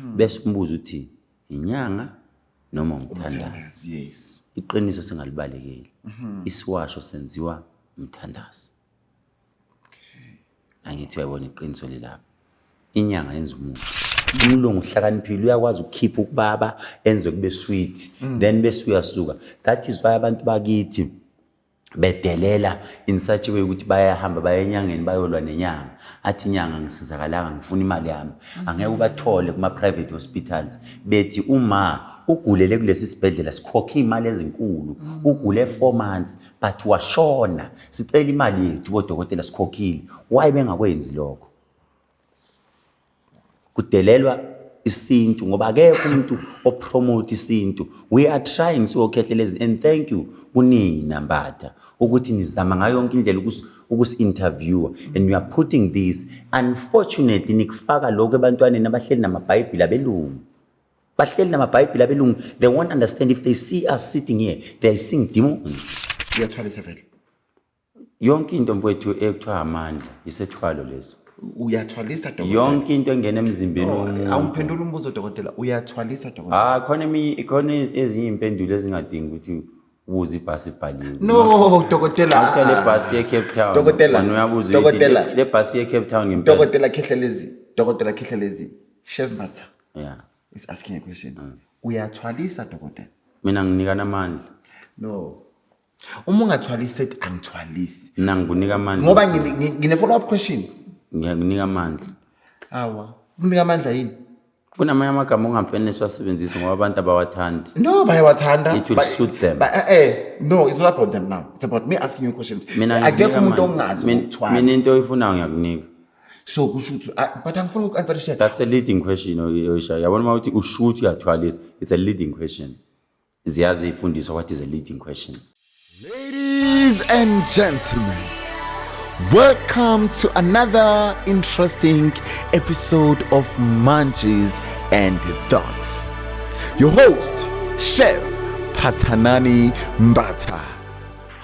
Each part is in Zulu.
Bese umbuzo uthi inyanga noma umthandazi? Yes. Iqiniso singalibalekeli. Isiwasho senziwa umthandazi. Angithi uyabona, iqiniso lilapha. Inyanga yenza umuthi. Umlungu uhlakaniphile, uyakwazi ukukhipha ukubaba enze kube sweet, then bese uyasuka. That is why abantu bakithi bedelela in such a way ukuthi bayahamba baye enyangeni, bayolwa nenyanga, athi, "Inyanga, ngisizakalanga, ngifuna imali yami." Angeke ubathole kuma-private hospitals bethi uma ugulele kulesi sibhedlela sikhokhe iy'mali ezinkulu, ugule 4 months but washona, sicela imali yethu bodokotela, sikhokhile. Why bengakwenzi lokho? Kudelelwa isintu ngoba akekho umuntu opromote isintu. We are trying siwoKhehlelezi, and thank you kunina Mbatha ukuthi nizama ngayo yonke indlela ukusi-interviewer and you are putting this. Unfortunately, nikufaka lokho ebantwaneni abahleli namabhayibhili abelungu, bahleli namabhayibhili abelungu. They won't understand. If they see us sitting here, they are seeing demons. Uyathwalisa vele? Yonke into, mfowethu, ekuthiwa amandla isethwalo leso. Uyathwalisa, dokotela? Yonke into engena emzimbeni womuntu. Awungiphendula umbuzo, dokotela. Uyathwalisa, dokotela? Ah, khona eminye, khona ezinye iy'mpendulo ezingadingi ukuthi ubuze ibhasi ibhaliwe. No, dokotela. Akuthiwa le bhasi ye-Cape Town, Dokotela, wena uyabuza uyithi, dokotela. Le bhasi ye-Cape Town ngempela?" Dokotela Khehlelezi, Dokotela Khehlelezi, Chef Mbatha is asking a question. Uyathwalisa, dokotela? Mina nginikana amandla. No, uma ungathwalisi, sethi angithwalisi. Mina ngikunika amandla. Ngoba ngine follow up question. Ngiyakunika amandla. Awa, kunika amandla yini? Kunamanye amagama ongamfanele siwasebenzise ngoba abantu abawathandi. No, bayawathanda. It will suit them. But, no, it's not about them now. It's about me asking you questions. Mina Akekho ngikunika umuntu amandla. ongazi ukuthwala. Mina into oyifunayo ngiyakunika. So kusho ukuthi, ah, but angifuni uku-answerisha. That's a leading question oyishayo. Yabona, uma uthi usho ukuthi uyathwalisa, it's a leading question. Ziyazi ifundiswa what is a leading question. Ladies and gentlemen, welcome to another interesting episode of Munchies and Thoughts. Your host, Chef Patanani Mbata.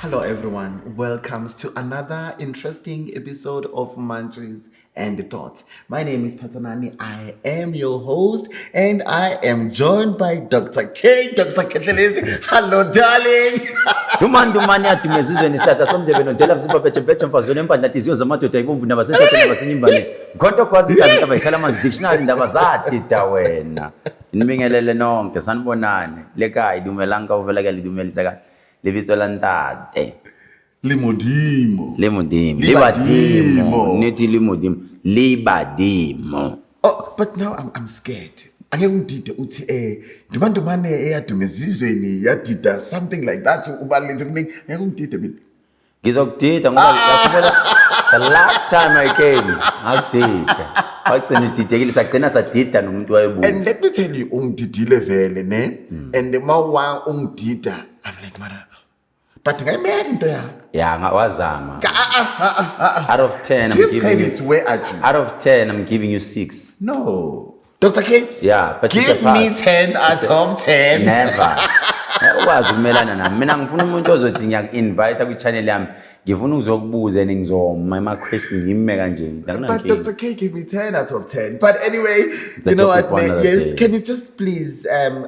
Hello, everyone. Welcome to another interesting episode of Munchies and Thoughts. My name is Patanani. I am your host, and I am joined by Dr. K. Dr. Khehlelezi. Hello, darling. Dumani, dumani, yadume ezizweni, isihlahla somndebe nondela mzimba petshe mfazweni empahla nhliziyo zamadoda ibomvu nabasentateni nabasenyimbane nkhonto khwazi igazi intaba ikhala amanzi dictionary ndaba zadida wena. Nibingelele nonke, sanibonani le kae? Dumelang kaofela, ke a le dumedisa ka lebitso la ntate Le Modimo. Le Modimo. Le Le badimo. Badimo. Nnete, le Modimo le badimo. Oh, but now I'm scared. Angeke ungidide uthi ndumandumane eyaduma ezizweni yadida, something like that, ubalule nje kuningi. Angeke ungidide mina. Ngizokudida ngoba yakhumbula the last time I came ngakudida, wagcina udidekile, sagcina sadida nomuntu wayebuya. And let me tell you, ungididile vele ne. And mawa ungidida, I'm like, mara but ngayimela into yakho. Ya, wazama. Out of 10 I'm Give giving you, credits where are due. Out of 10 I'm giving you 6. No. Dr. K. Yeah, but it's a Give me pass. 10 out of 10. Never. Ukwazi ukumelana nami. Mina ngifuna umuntu ozothi ngiyaku-invite kwi-channel yami, ngifuna ukuzokubuza and ngizoma ama-question, ngime kanje. But Anginankinga. Dr. K gave me 10 out of 10. But anyway, It's a you know topic what? for another Yes, day. can you just please,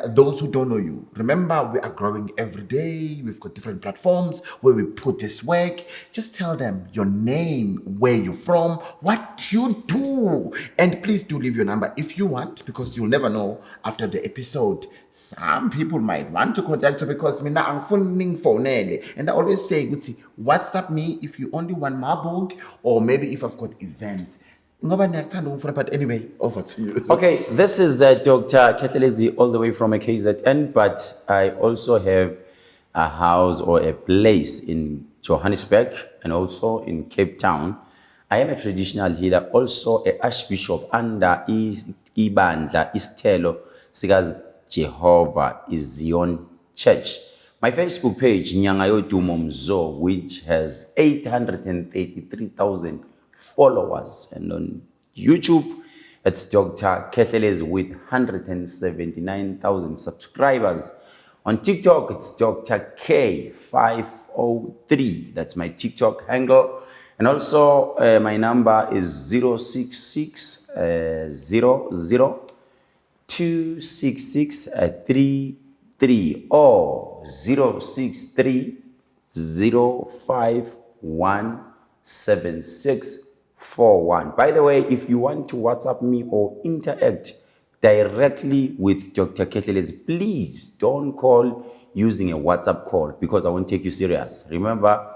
those who don't know you, remember we are growing every day. We've got different platforms where we put this work. Just tell them your name, where you're from, what you do. And please do leave your number if you want, because you'll never know after the episode. Some people might want to contact you because mina angifuni ningifonele. And I always say, ukuthi, WhatsApp me if you only want my book or maybe if I've got events. Ngoba niyakuthanda ukungifuna, but anyway, over to you. Okay, this is Dr. Khehlelezi all the way from KZN, but I also have a house or a place in Johannesburg and also in Cape Town. I am a traditional healer, also a archbishop under Ibandla Isithelo sika Jehovah Zion Church. My Facebook page, Nyanga Yodumo Mzo, which has 833,000 followers. And on YouTube, it's Dr. Khehlelezi with 179,000 subscribers. On TikTok, it's Dr. K503. That's my TikTok handle. And also, my number is 066 00 266 33 or 063 051 7641. By the way, if you want to WhatsApp me or interact directly with Dr. Khehlelezi, please don't call using a WhatsApp call because I won't take you serious. Remember,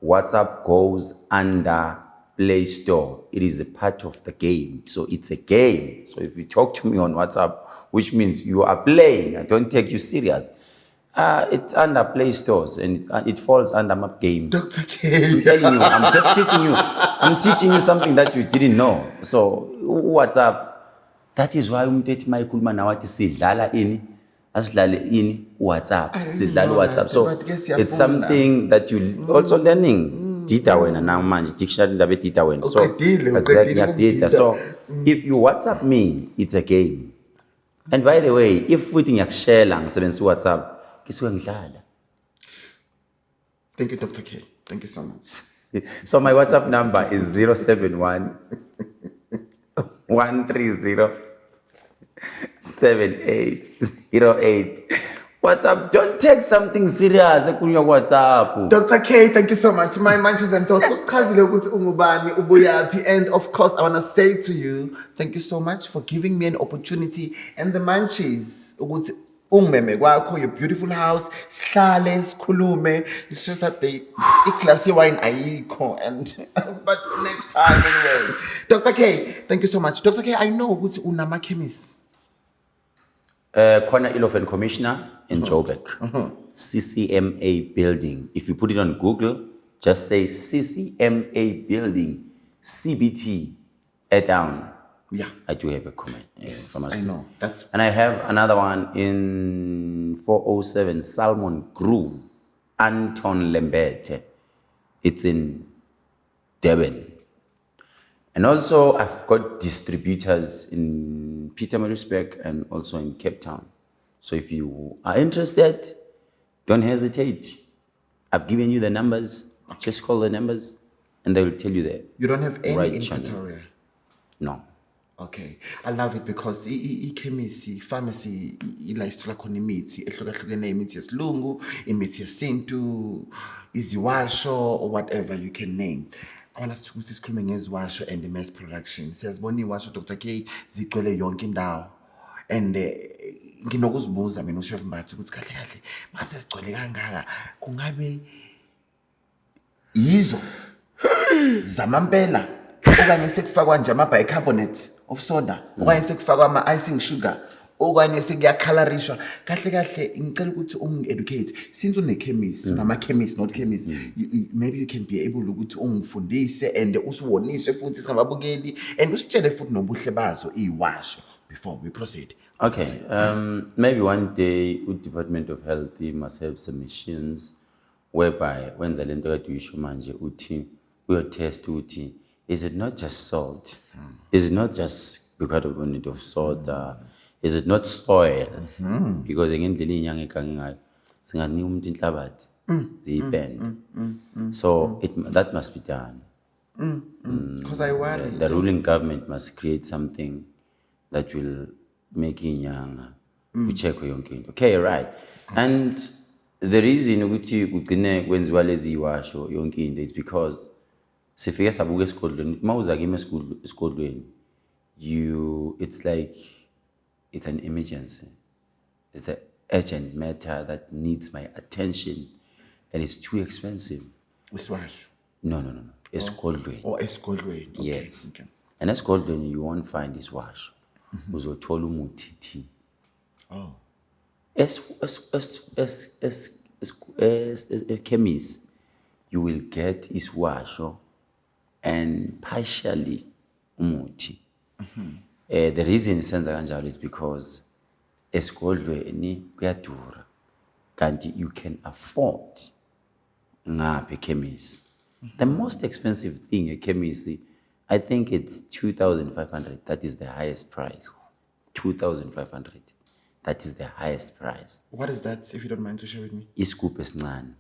WhatsApp goes under Play Store. It is a part of the game. So it's a game. So if you talk to me on WhatsApp, which means you are playing, I don't take you serious. It's under Play Stores and it falls under map game. Dr. K. I'm telling you, I'm just teaching you. I'm teaching you something that you didn't know. So WhatsApp, that is why umuntu ethi mayikhuluma nawe athi sidlala ini, asidlale ini WhatsApp, I didn't sidlala know WhatsApp. that, So but ke it's siyafunda. Something that you also learning. Dida wena na manje dictionary indaba edida wena. So Uqedile, exactly uqedile ngiyakudida. ukudida. So if you WhatsApp me, it's a game. And by the way, if futhi ngiyakushela ngisebenzisa WhatsApp, ngisuke ngidlala. Thank you, Dr. K. Thank you so much. So my WhatsApp number is 071 130 7808. WhatsApp, don't take something serious ekhulunywa ku-WhatsApp. Dr. K, thank you so much. My Munchies and Thoughts. Usichazile ukuthi ungubani, ubuyaphi, and of course, I want to say to you, thank you so much for giving me an opportunity and the Munchies ukuthi ungimeme kwakho, your beautiful house, sihlale sikhulume. It's just that the iglass wine ayikho and but next time anyway. Dr. K, thank you so much. Dr. K, I know ukuthi unama chemist. Khona Ilofen Commissioner in Joburg. CCMA building. If you put it on Google, just say CCMA building, CBT, down. I do have a comment. Yes, pharmacy. I know. That's And I have another one in 407 Salmon Grove, Anton Lembede. It's in Durban. And also, I've got distributors in Pietermaritzburg and also in Cape Town. So if you are interested, don't hesitate. I've given you the numbers. Just call the numbers and they will tell you the You don't have any right in channel. Pretoria. No. Okay, I love it because ikhemisi, pharmacy, ila isithola khona imithi ehlukahlukene, imithi yesilungu, imithi yesintu, iziwasho or whatever you can name. I want us to ukuthi sikhulume ngeziwasho and the mass production. Siyazibona iziwasho, Dr. K, zigcwele yonke indawo. And nginokuzibuza mina uChef Mbatha ukuthi kahle kahle mase sigcwele kangaka kungabe yizo zamampela okanye sekufakwa nje ama-bicarbonate of soda okanye sekufakwa ama-icing sugar okanye sekuyakhalariswa kahle kahle. Ngicela ukuthi ungi-educate since une-chemist, unama-chemist, not chemist, maybe you can be able ukuthi ungifundise and usiwonishe futhi singababukeli and usitshele futhi nobuhle bazo iziwasho before we proceed. Okay. Maybe one day, the Department of Health must have some machines whereby wenza lento kade uyisho manje uthi uyotest ukuthi is it not just salt? Is it not just bicarbonate of soda? Is it not soil? Because ngendlela izinyanga egange ngayo singanika umuntu inhlabathi ziyipende. So that must be done. Because I worry. The ruling government must create something that will make inyanga kucheckwe yonke into. Okay, right. And the reason ukuthi kugcine kwenziwa lezi iwasho yonke into is because sifike sabuka esigodlweni. Uma uza kimi esigodlweni, you it's like it's an emergency. It's an urgent matter that needs my attention and it's too expensive. Isiwasho? No. Esigodlweni. Or esigodlweni, okay. Yes. And esigodlweni you won't find isiwasho. Uzothola umuthi thi. Oh. Es es es es es es es es chemist you will get isiwasho and partially umuthi. The reason senza kanjalo is because esigodlweni kuyadura kanti you can afford ngapha ekhemisi. The most expensive thing ekhemisi, I think it's 2500. That is the highest price. 2500, that is the highest price. What is that, if you don't mind to share with me? Isigubhu esincane,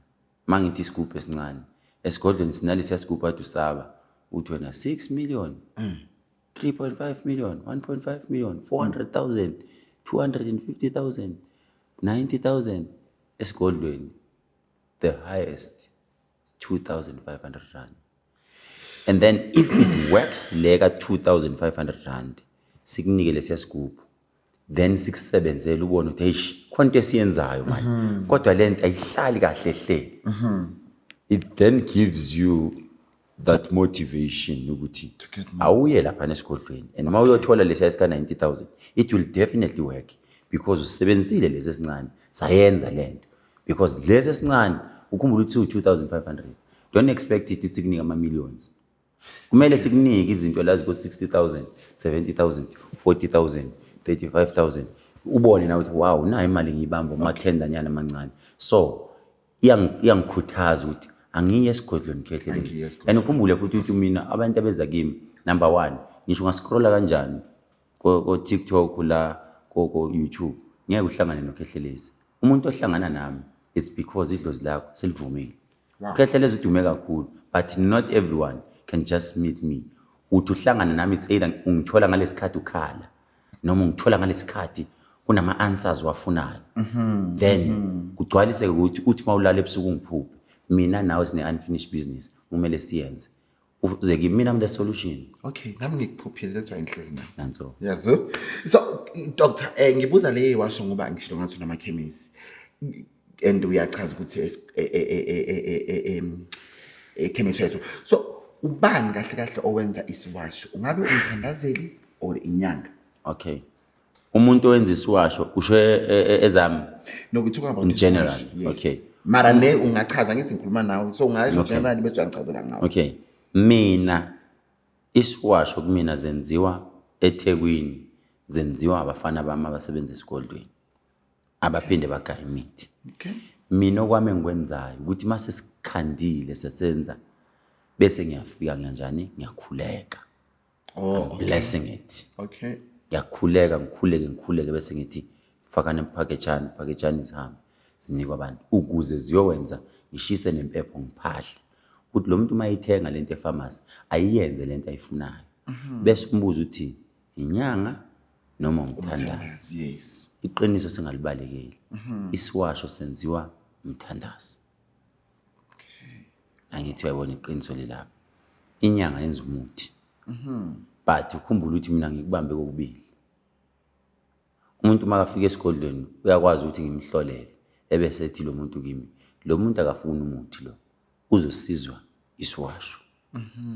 mangithi isigubhu esincane, esigodlweni sinalesiya sigubhu ade usaba uthi wena 6 million, 3.5 million, 1.5 million, 400,000. 250,000, 90,000. Esigodlweni the highest R2500. And then if it works le ka R2500, sikunike lesiya sigubhu, then sikusebenzele, ubone ukuthi eish, khona into esiyenzayo manje, kodwa le nto ayihlali kahle hle. It then gives you that motivation ukuthi awuye lapha nesigodlweni, and uma uyothola lesiya sika 90,000, it will definitely work because usebenzisile lesi esincane, sayenza lento. Because lesi esincane, ukhumbula ukuthi u2500, don't expect it sikunike ama millions. Kumele sikunike izinto lazi ko 60,000, 70,000, 40,000, 35,000, ubone na ukuthi wow, nayo imali ngiyibamba uma nyana amancane. So iyangikhuthaza ukuthi angiye esigodlweni, Khehlelezi. And Esigodlweni. Ukhumbule futhi ukuthi mina abantu abeza kimi, number one, ngisho ungascrolla kanjani ko-TikTok la, ko-YouTube, ngeke uhlangane noKhehlelezi. Umuntu ohlangana nami, it's because idlozi lakho selivumile. Khehlelezi udume kakhulu, but not everyone can just meet me. Uthi uhlangana nami, it's either ungithola ngalesi khathi ukhala, noma ungithola ngalesi khathi kunama-answers wafunayo, then kugcwaliseke ukuthi uthi uma ulala ebusuku ungiphuphe. Mina nawe sine-unfinished business kumele siyenze. Uze kimi, mina I'm the solution. Okay, nami ngikuphuphile, that's why ngihlezi nawe. Nanso. Yazo. So doctor, ngibuza le washo ngoba ngishilo ngathi unamakhemisi. And uyachaza ukuthi ekhemisi yethu. So ubani kahle kahle owenza isiwasho? Ungabe umthandazeli or inyanga? Okay, umuntu owenza isiwasho usho ezami? No, we talking about In general, isiwasho, yes. okay. Mara ne ungachaza, ngithi ngikhuluma nawe. So ungasho generally bese uyangichazela ngawe. Okay, mina isiwasho kumina zenziwa eThekwini, zenziwa abafana bami abasebenza esigodlweni, abaphinde bagaya imithi. Mina okwami engikwenzayo ukuthi mase sikhandile, sesenza, bese ngiyafika, ngiyanjani, ngiyakhuleka. Blessing it. Ngiyakhuleka, ngikhuleke, ngikhuleke, bese ngithi fakani emphaketshani, phaketshani, zihambe zinikwe abantu ukuze ziyowenza. Ngishise nempepho, ngiphahle ukuthi lo muntu uma eyithenga lento efamasi, ayiyenze lento ayifunayo, bese umbuzo uthi inyanga noma umthandazi. Iqiniso singalibalekeli, isiwasho senziwa umthandazi. Angithi uyabona, iqiniso lilapha. Inyanga yenza umuthi, but ukhumbule ukuthi mina ngikubambe kokubili. Umuntu uma kafika esigodlweni, uyakwazi ukuthi ngimhlolele, ebese ethi lo muntu kimi, lo muntu akafuni umuthi, lo uzosizwa isiwasho.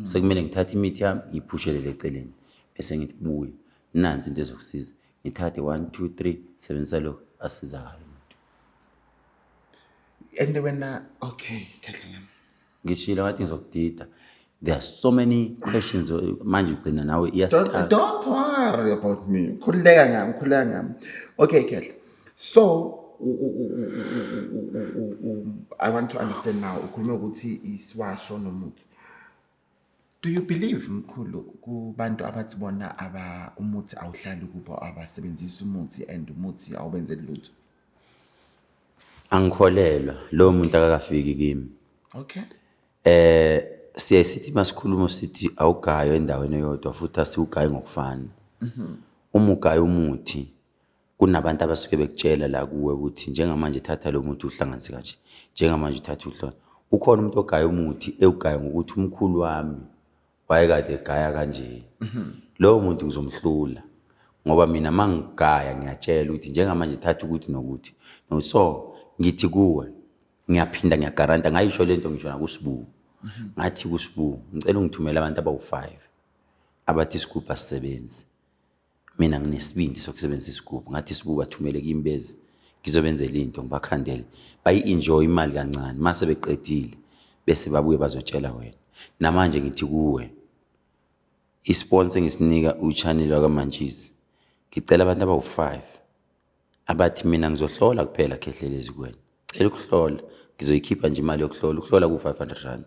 Sekumele ngithathe imithi yami, ngiyiphushelele eceleni, bese ngithi buye, nansi into ezokusiza, ngithathe 1 2 3, sebenzisa lokhu, asizakale umuntu. And wena, okay, kahle lami. Ngishilo ngathi ngizokudida. There are so many questions, manje ugcina nawe Don't, iyastart. Don't worry about me. Khululeka ngami, khululeka ngami. Okay, Kehle. So, I want to understand now, ukhulume ukuthi isiwasho nomuthi. Do you believe, mkhulu, kubantu abathi bona aba umuthi awuhlali kubo, abasebenzisa umuthi and umuthi awubenzeli lutho? Angikholelwa, lowo muntu akakafiki kimi. Siyaye sithi masikhuluma sithi awugayo endaweni eyodwa, futhi asiwugayi ngokufana. Uma ugaya umuthi, kunabantu abasuke bekutshela la kuwe ukuthi njengamanje thatha lo muthi uhlanganise kanje, njengamanje uthatha uhlola. Ukhona umuntu ogaya umuthi ewugaya ngokuthi umkhulu wami wayekade egaya kanje. Lowo muntu ngizomhlula ngoba mina mangigaya ngiyatshela ukuthi njengamanje thatha ukuthi nokuthi. No, so ngithi kuwe, ngiyaphinda ngiyagaranta, ngayisho lento ngisho nakusibu. Ngathi kusibu, ngicela ungithumele abantu abawu-5 abathi isigubhu asisebenzi. Mina nginesibindi sokusebenzisa isigubhu. Ngathi sibu, bathumele kimi, beze ngizobenzela into, ngibakhandele, bayi-enjoy imali kancane, mase beqedile bese babuye bazotshela wena. Namanje ngithi kuwe, isponsor engisinika uchannel wakaMantshisi, ngicela abantu abawu-5 abathi mina ngizohlola kuphela, Khehlelezi, kuwena cela ukuhlola, ngizoyikhipha nje imali yokuhlola. Ukuhlola ku-R500,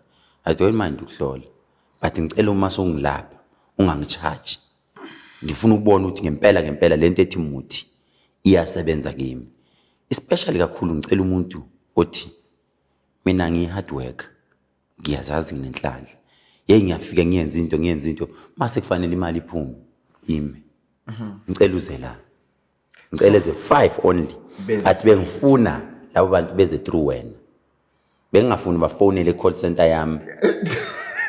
I don't mind ukuhlola, but ngicela uma sowungilapha ungangicharge. Ngifuna ukubona ukuthi ngempela ngempela lento ethi muthi iyasebenza kimi. Especially kakhulu ngicela umuntu othi mina ngiyi-hard worker, ngiyazazi, nginenhlanhla, yeyi, ngiyafika ngiyenza into, ngiyenza into, mase kufanele imali iphume ime. Ngicela uze la. Ngicela eze 5 only. Beze. But bengifuna labo bantu beze through wena. Bengingafuni bafonele i-call center yami.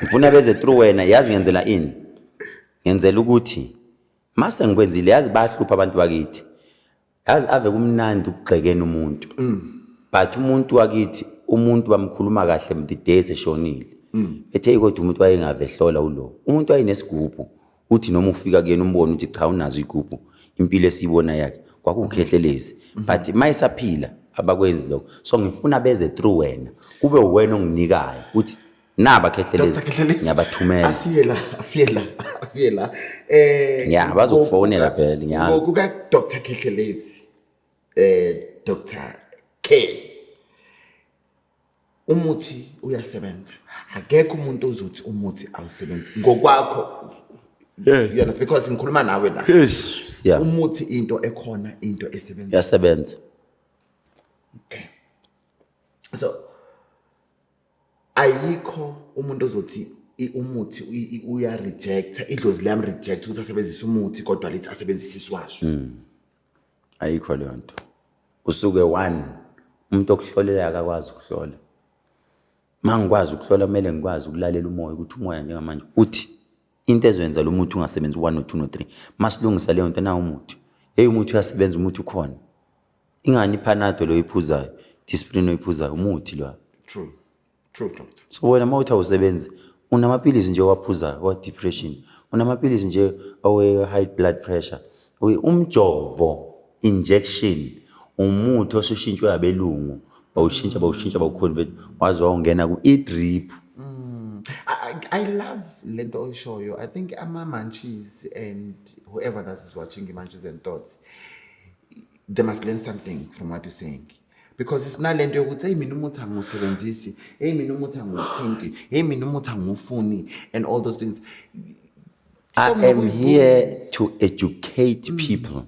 Ngifuna beze through wena. Yazi ngenzela ini? Ngenzela ukuthi mase ngikwenzile, yazi bayahlupha abantu bakithi. Yazi ave kumnandi ukugxekena umuntu, but umuntu wakithi, umuntu bamkhuluma kahle the day eseshonile, ethe kodwa umuntu wayengave ehlola ulo umuntu wayenesigubhu, uthi noma ufika kuyena umbone ukuthi cha, unazo igubhu. Impilo esiyibona yakhe kwakuwukhehlelezi, but uma esaphila abakwenzi lokho. So ngifuna beze through wena, kube uwena onginikayo ukuthi naba Khehlelezi. Dr. Khehlelezi. Ngiyabathumela. Asiye la, asiye la, asiye la. Ya, bazokufonela vele, ngiyazi. Ngokuka Dr. Khehlelezi. Dr. K. Umuthi uyasebenza. Akekho umuntu ozothi umuthi awusebenzi. Ngokwakho. You understand? Because ngikhuluma nawe la. Yes, yeah. Umuthi into ekhona, into esebenza. Yasebenza. Okay. So ayikho umuntu ozothi umuthi uya reject, idlozi liyam reject ukuthi asebenzise umuthi, kodwa lithi asebenzise iswasho. Ayikho leyo nto. Usuke one umuntu okuhlolela akakwazi ukuhlola. Uma ngikwazi ukuhlola, kumele ngikwazi ukulalela umoya, ukuthi umoya njengamanje uthi into ezoyenza lo muthi ungasebenzi u-one, no-two, no-three. Masilungisa leyo nto, nawo umuthi, heyi, umuthi uyasebenza, umuthi ukhona. Ingani iPanado lo oyiphuzayo, Disprin oyiphuzayo, umuthi lo. True. True, doctor. So wena uma uthi awusebenzi, unamapilisi nje owaphuzayo wa-depression, unamapilisi nje owe-high blood pressure. Umjovo, injection, umuthi osushintshwe abelungu, bawushintsha, bawushintsha, bawuconvert, waze wawungena ku-i-drip. I love lento oyishoyo. I think ama munchies and whoever that is watching Munchies and Thoughts, they must learn something from what you're saying. Because it's not lento yokuthi, hey, mina umuthi angiwusebenzisi, hey, mina umuthi angiwuthinti, hey, mina umuthi angiwufuni, and all those things. I So am here ngokuyibonisa. to educate people.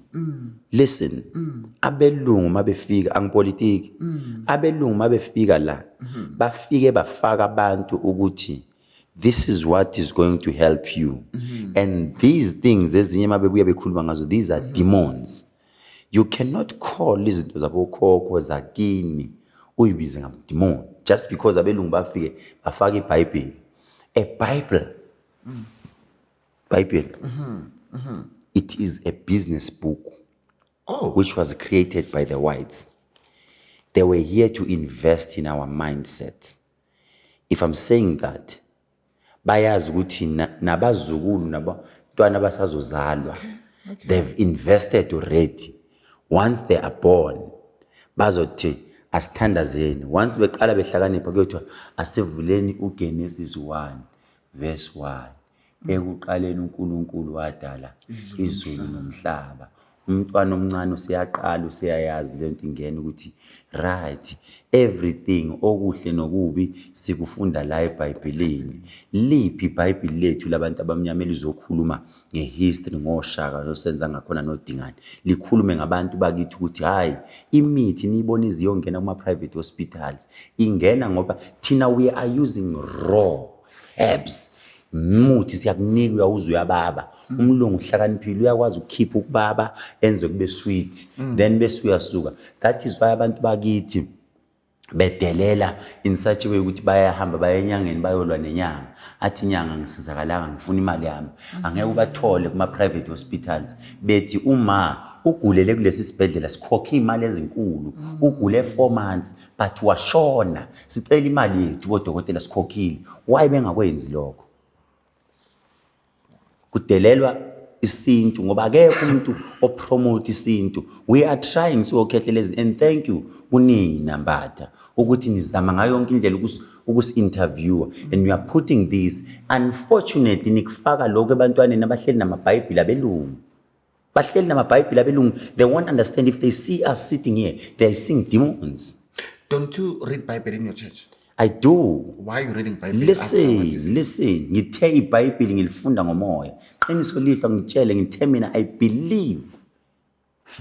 Listen, abelungu mabefika, angipolitiki. Abelungu mabefika la, bafike bafaka abantu ukuthi this is what is going to help you. And these things ezinye mabebuya bekhuluma ngazo, these are demons. You cannot call izinto zabokhokho zakini uyibize ngamademon just because abelungu bafike bafaka iBhayibheli. A Bible. Bible. It is a business book which was created by the whites. They were here to invest in our mindset. If I'm saying that, bayazi ukuthi nabazukulu nabantwana abasazozalwa, they've invested already. Once they are born, bazothi asithandazeni. Once beqala behlakanipha, kuyothiwa asivuleni uGenesis 1 verse 1. Ekuqaleni uNkulunkulu wadala izulu nomhlaba. Umntwana omncane useyaqala, useyayazi lento, ingena ukuthi right, everything okuhle nokubi sikufunda la eBhayibhelini. Liphi iBhayibheli lethu labantu abamnyama elizokhuluma ngehistory, ngoShaka nosenza ngakhona noDingane, likhulume ngabantu bakithi ukuthi hayi, imithi niyibona iziyongena kuma-private hospitals, ingena ngoba thina we are using raw herbs. Umuthi siyakunika, uyawuza uyababa. Umlungu uhlakaniphile, uyakwazi ukukhipha ukubaba enze kube sweet, then bese uyasuka. That is why abantu bakithi bedelela in such a way ukuthi bayahamba baye enyangeni, bayolwa nenyanga, athi inyanga ngisizakalanga, ngifuna imali yami. Angeke ubathole kuma-private hospitals bethi uma ugulele kulesi sibhedlela sikhokhe iy'mali ezinkulu, ugule 4 months but washona, sicela imali yethu bodokotela, sikhokhile. Why bengakwenzi lokho? Kudelelwa isintu ngoba akekho umuntu opromote isintu. We are trying siwoKhehlelezi, and thank you kunina Mbatha ukuthi nizama ngayo yonke indlela ukusi-interviewer and you are putting this. Unfortunately nikufaka lokho ebantwaneni abahleli namabhayibhili abelungu, bahleli namabhayibhili abelungu. They won't understand. If they see us sitting here, they are seeing demons. Don't you read Bible in your church? I do. Why are you reading Bible after what you Listen, see? listen, ngithe iBhayibheli ngilifunda ngomoya. Qiniso lihlo ngitshele, ngithe mina I believe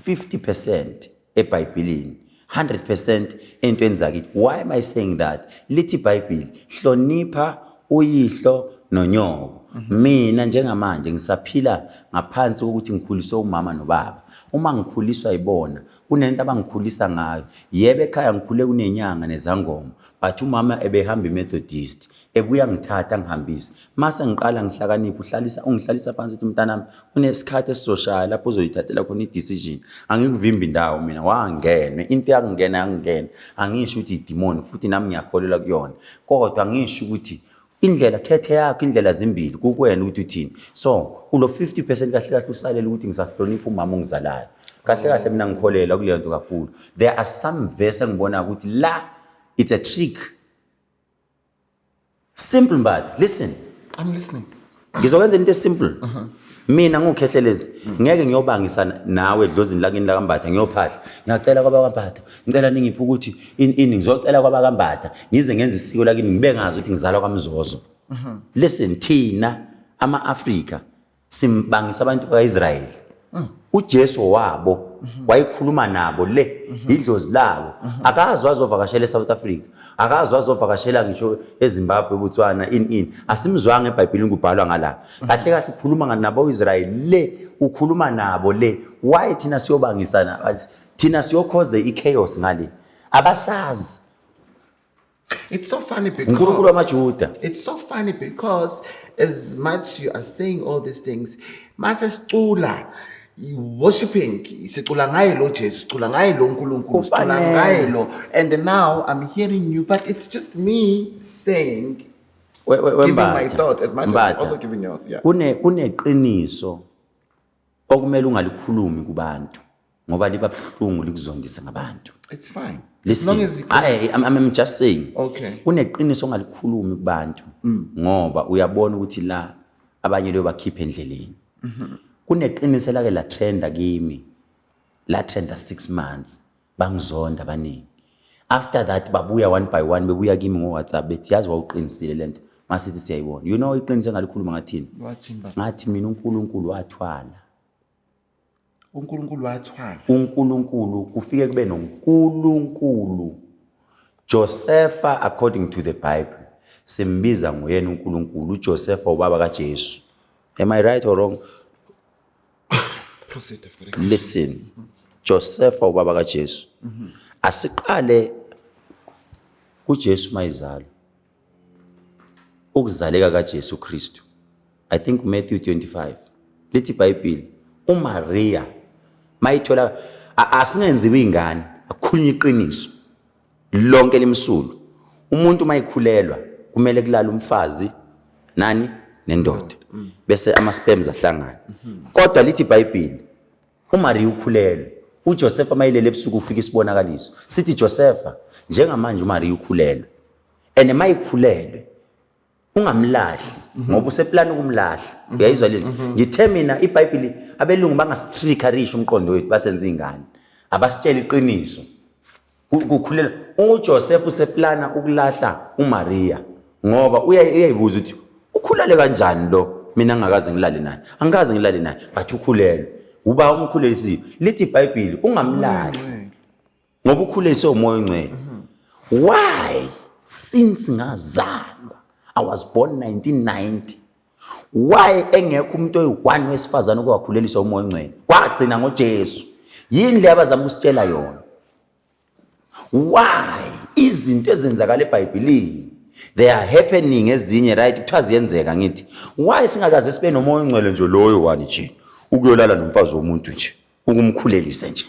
50% eBhayibhelini, 100% entweni zakithi. Why am I saying that? Lithi iBhayibheli, hlonipha uyihlo Nonyoko. Mina njengamanje ngisaphila ngaphansi kokuthi ngikhuliswe umama nobaba. Uma ngikhuliswa yibona, kunento abangikhulisa ngayo. Yebo, ekhaya ngikhule kunenyanga nezangoma, but umama ebehamba iMethodist, ebuya ngithatha angihambise. Mase ngiqala ngihlakanipha, uhlalisa ungihlalisa phansi ukuthi, "Mntanami, kunesikhathi esizoshaya lapho uzoyithathela khona i-decision. Angikuvimbi indawo mina." Wangena into yakungena, yangena. Angisho ukuthi idimoni, futhi nami ngiyakholelwa kuyona, kodwa angisho ukuthi indlela khethe yakho. Indlela zimbili, kukwena ukuthi uthini. So ulo 50% kahle kahle usalele ukuthi ngisahlonipha umama ongizalayo. Kahle kahle mina ngikholelwa kuleyo nto kakhulu. There are some verse engibona ukuthi la it's a trick. Simple, but listen. I'm listening. Ngizokwenza into esimple. Mina nguKhehlelezi, ngeke ngiyobangisa nawe edlozini lakini lakaMbatha ngiyophahla, ngiyacela kwabakaMbatha, ngicela ningiphe ukuthi ini ini. Ngizocela kwabakaMbatha, ngize ngenze isiko lakini, ngibe ngazi ukuthi ngizalwa kwaMzozo. Listen, thina ama-Afrika simbangisa abantu baka-Israyeli. UJesu wabo wayekhuluma nabo le idlozi labo. Akazi wazovakashela eSouth Africa, akazi wazovakashela ngisho eZimbabwe, eBotswana, ini ini. Asimzwanga eBhayibhelini kubhalwa ngala. Kahle kahle ukhuluma nabo Israel le, ukhuluma nabo le. Why thina siyobangisana? Thina siyokhoze ichaos ngale, abasazi. It's so funny because uNkulunkulu wamaJuda. It's so funny because as much you are saying all these things, mase sicula worshiping, sicula ngaye lo Jesu, sicula ngaye lo uNkulunkulu, sicula Kufanele. ngaye lo, and now I'm hearing you, but it's just me saying, giving my Wembatha. thoughts as much as I'm Mbatha. also giving yours, yeah. Kuneqiniso okumele ungalikhulumi kubantu ngoba liba buhlungu, likuzondise ngabantu. It's fine. As Listen, long as you I'm just saying. Kuneqiniso ongalikhulumi kubantu ngoba uyabona ukuthi la abanye leyo bakhipha endleleni. Kuneqiniso lake la trenda kimi, la trenda 6 months, bangizonda abaningi. After that babuya one by one, bebuya kimi ngo-WhatsApp bethi, "Yazi wawuqinisile lento, masithi siyayibona." You know iqiniso engalikhuluma ngathini? Wathini, baba? Ngathi mina uNkulunkulu wathwala. UNkulunkulu wathwala. uNkulunkulu, kufike kube noNkulunkulu. Josepha, according to the Bible, simbiza nguyena uNkulunkulu. uJosepha ubaba kaJesu. Am I right or wrong? Proceed, I've got a Listen, Josepha ubaba kaJesu. Asiqale kuJesu mayizalo, ukuzaleka kaJesu Kristu. I think Matthew 25 lithi iBhayibheli uMaria mayithola asingenziwa ingane, akukhulunywa iqiniso lonke limsulu. Umuntu mayikhulelwa kumele kulala umfazi nani nendoda, bese ama sperms ahlangana. Kodwa lithi iBhayibheli uMaria ukhulelwe. UJosepha mayilele ebusuku ufika isibonakaliso sithi, "Josepha, njengamanje uMaria ukhulelwe, and mayikhulelwe ungamlahli ngoba useplani ukumlahla." Uyayizwa leni ngithe mina iBhayibheli? Abelungu bangasitrickerisha umqondo wethu, basenza ingane, abasitshela iqiniso. Kukhulelwa uJoseph, useplana ukulahla uMaria ngoba uyayibuza ukuthi ukhulele kanjani lo, mina ngingakaze ngilale naye, angikaze ngilale naye, but ukhulelwe. Uba umkhulelisiwe? Lithi iBhayibheli ungamlahli ngoba ukhuleliswe uMoya oNgcwele. Why since ngazalwa, I was born 1990, why engekho umuntu oyi-one wesifazane okwakhuleliswa uMoya oNgcwele kwagcina ngoJesu? Yini le abazama ukusitshela yona? Why izinto ezenzakala eBhayibhelini, they are happening ezinye, right? Kuthiwa ziyenzeka. Ngithi why singakaze sibe noMoya oNgcwele nje loyo one nje, ukuyolala nomfazi womuntu nje, ukumkhulelisa nje,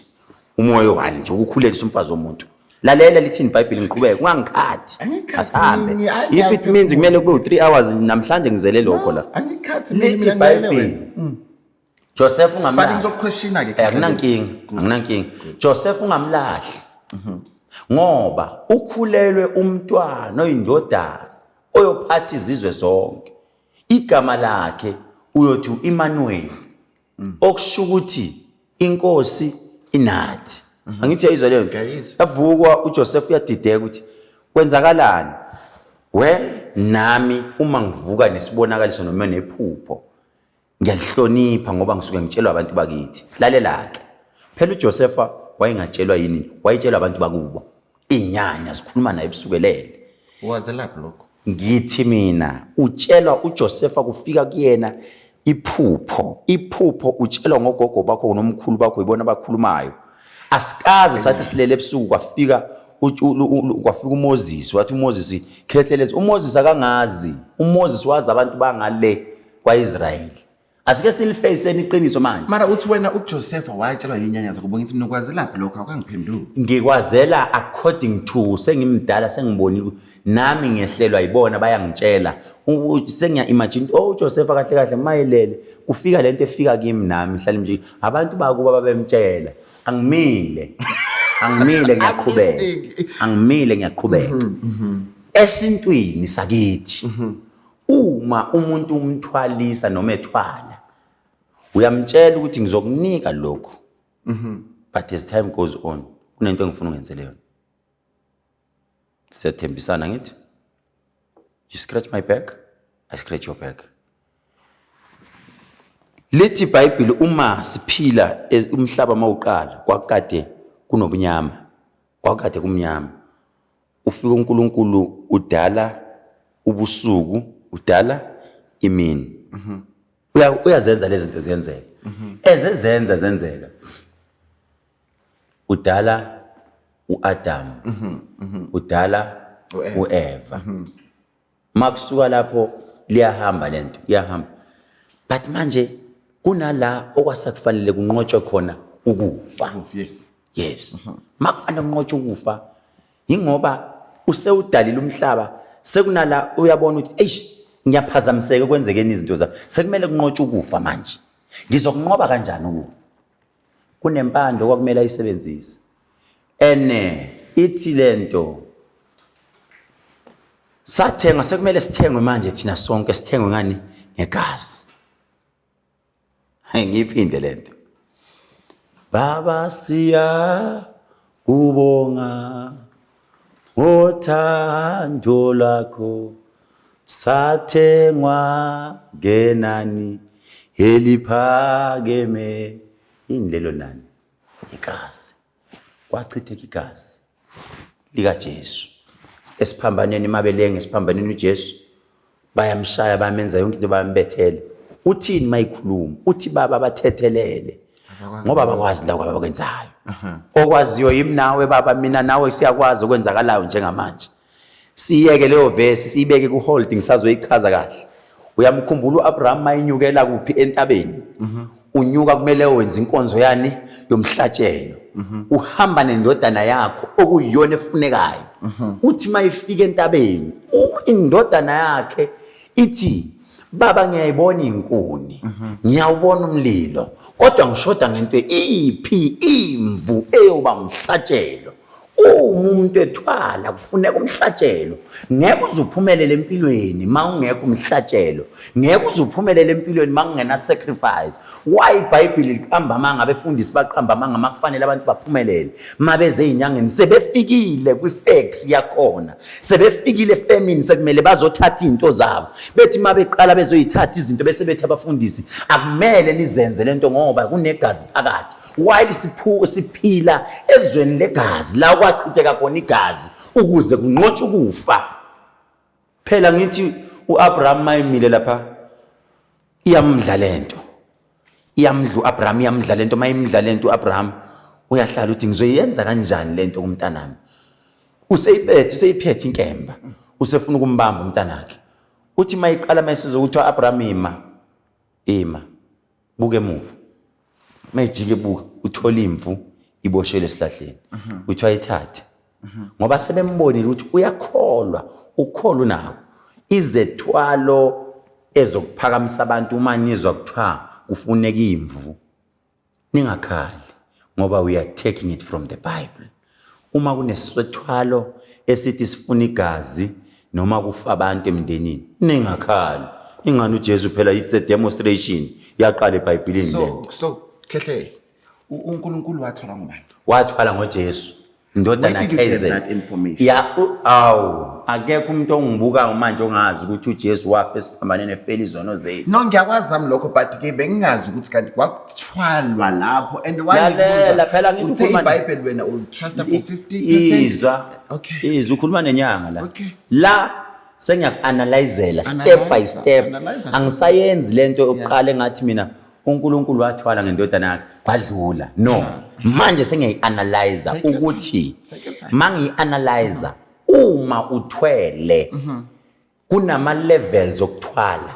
umoya one nje ukukhulelisa umfazi womuntu? Lalela lithini iBhayibheli, ngiqhubeke, ungangikhathi. Angikhathi Asihambe. mina, ayi, If it means kumele kube u-3 hours namhlanje, ngizele lokho la. Angikhathi mina, Lithi mina ngiyele wena. iBhayibheli, Joseph, But ungamlahli. ngizokuquestiona ke. Akunankinga, akunankinga. Joseph, ungamlahli ngoba ukhulelwe umntwana oyindodana oyophatha izizwe zonke. Igama lakhe uyothi uEmmanuel, okusho ukuthi inkosi inathi. Angithi uyayizwa leyo nto? Ngiyayizwa. Yavukwa uJoseph, uyadideka ukuthi kwenzakalani. Well, nami uma ngivuka nesibonakaliso noma nephupho, ngiyalihlonipha ngoba ngisuke ngitshelwa abantu bakithi. Lalela-ke phela, uJosepha wayengatshelwa yini? Wayetshelwa abantu bakubo, iy'nyanya zikhuluma naye ebusukelele. Wazelaphi lokho? Ngithi mina utshelwa uJosefa kufika kuyena iphupho, iphupho utshelwa ngogogo bakho nomkhulu bakho, ibona abakhulumayo. Asikaze sathi silele ebusuku kwafika kwafika uMoses, wathi uMoses khehlelezi. UMoses akangazi, uMoses wazi abantu bangale kwaIsrayeli. Asike silifeyiseni iqiniso manje. Mara uthi wena uJosepha watshelwa yinyanya zakubo, ngithi mina ukwazelaphi lokho, awukangiphenduli. Ngikwazela according to sengimdala, sengibonile nami ngehlelwa yibona, bayangitshela. Sengiya imagine, oh uJosepha kahle kahle mayelele kufika lento efika kimi nami ngihlale nje abantu bakuba babemtshela. Angimile, angimile, ngiyaqhubeka, angimile, ngiyaqhubeka. Esintwini sakithi uma umuntu umthwalisa noma ethwala uyamtshela ukuthi ngizokunika lokhu, but as time goes on kunento engifuna ungenzele yona. Siyathembisana, ngithi you scratch my back, I scratch your back. Lithi iBhayibheli uma siphila umhlaba mawuqala kwakade kunobunyama, kwakade kumnyama. Ufika uNkulunkulu udala ubusuku, udala imini. Uyazenza lezi zinto ziyenzeka. Ezezenza zenzeka. Udala uAdam. Udala uEva. Makusuka lapho liyahamba lento, iyahamba. But manje kunala okwasakufanele kunqotshwe khona ukufa. Yes. Yes. Makufanele kunqotshwe ukufa ingoba usewudalile umhlaba, sekunala uyabona ukuthi eish ngiyaphazamiseka kwenzekeni izinto zami, sekumele kunqotshwe ukufa manje. Ngizokunqoba kanjani ukufa? Kunempando okwakumele ayisebenzise. Ene ithi lento sathenga, sekumele sithengwe manje thina sonke, sithengwe ngani? Ngegazi. Hayi, ngiyiphinde lento. Baba siya kubonga ngothando lwakho, sathengwa ngenani eliphakeme. Yini lelo nani? Igazi. Kwachitheka igazi likaJesu esiphambanweni, mabelenge esiphambanweni uJesu, bayamshaya, bamenza yonke into, bayambethela. Uthini mayikhuluma? Uthi baba bathethelele ngoba bakwazi lokho abakwenzayo. Okwaziyo yimi nawe baba, mina nawe siyakwazi okwenzakalayo njengamanje. Siyeke leyo verse, siyibeke ku hold, ngisazoyichaza kahle. Uyamkhumbula uAbraham mayinyukela kuphi entabeni? Unyuka kumele wenze inkonzo yani yomhlatshelo. Uhamba nendodana yakho okuyiyona efunekayo. Uthi mayifika entabeni, indodana yakhe ithi baba ngiyayibona inkuni, ngiyawubona umlilo, kodwa ngishoda ngento iphi imvu eyoba umhlatshelo. Uma umuntu ethwala kufuneka umhlatshelo. Ngeke uze uphumelele empilweni ma ungekho umhlatshelo. Ngeke uze uphumelele empilweni ma kungena sacrifice. Why iBhayibheli liqamba amanga, abefundisi baqamba amanga makufanele abantu baphumelele? Mabeze ezinyangeni sebefikile kwi-factory yakhona, sebefikile efemini, sekumele bazothatha izinto zabo. Bethi mabeqala bezoyithatha izinto bese bethi abafundisi akumele nizenze lento ngoba kunegazi phakathi. While siphila ezweni legazi la kwachitheka khona igazi ukuze kunqotshwe ukufa. Phela ngithi uAbraham mayimile lapha iyamdla lento, iyamdla uAbraham, iyamdla lento. Mayimdla lento uAbraham uyahlala uthi ngizoyenza kanjani lento kumntanami? Useyiphethe, useyiphethe inkemba, usefuna ukumbamba umntanakhe. Uthi mayiqala mayisizwa ukuthi uAbraham ima, ima, buka emuva. Mayijike buka, uthola imvu iboshelwe esihlahleni. Uthi ayithathe. Ngoba sebembonile ukuthi uyakholwa, ukholwa unako. Izethwalo ezokuphakamisa abantu uma nizwa kuthiwa kufuneka imvu, ningakhali ngoba we are taking it from the Bible. Uma kunesethwalo esithi sifuna igazi noma kufa abantu emndenini, ningakhali. Ingani uJesu phela it's a demonstration, yaqala eBhayibhelini lento. So Khehle, uNkulunkulu wathwala ngubani? Wathwala ngoJesu, indodana Where did you get kaIsaac. that information? Ya, awu, akekho umuntu ongibukayo manje ongazi ukuthi uJesu wafa esiphambanweni efela izono zethu. No, ngiyakwazi nami lokho, but ke bengingazi ukuthi kanti kwakuthwalwa lapho. And why Lalela, ngibuza, phela ngithi uthe ukhuluma iBhayibheli wena utrust for 50%. Izwa. Okay. Izwa, ukhuluma nenyanga la. Okay. La Sengiyaku-analyzela step by Analyzer, step. Analyzer. Angisayenzi lento yokuqala engathi mina uNkulunkulu wathwala ngendodana yakhe kwadlula. No, manje sengiyayi-analyza Take your ukuthi Take your time. mangiyi-analyza, uma uthwele kunama-levels okuthwala.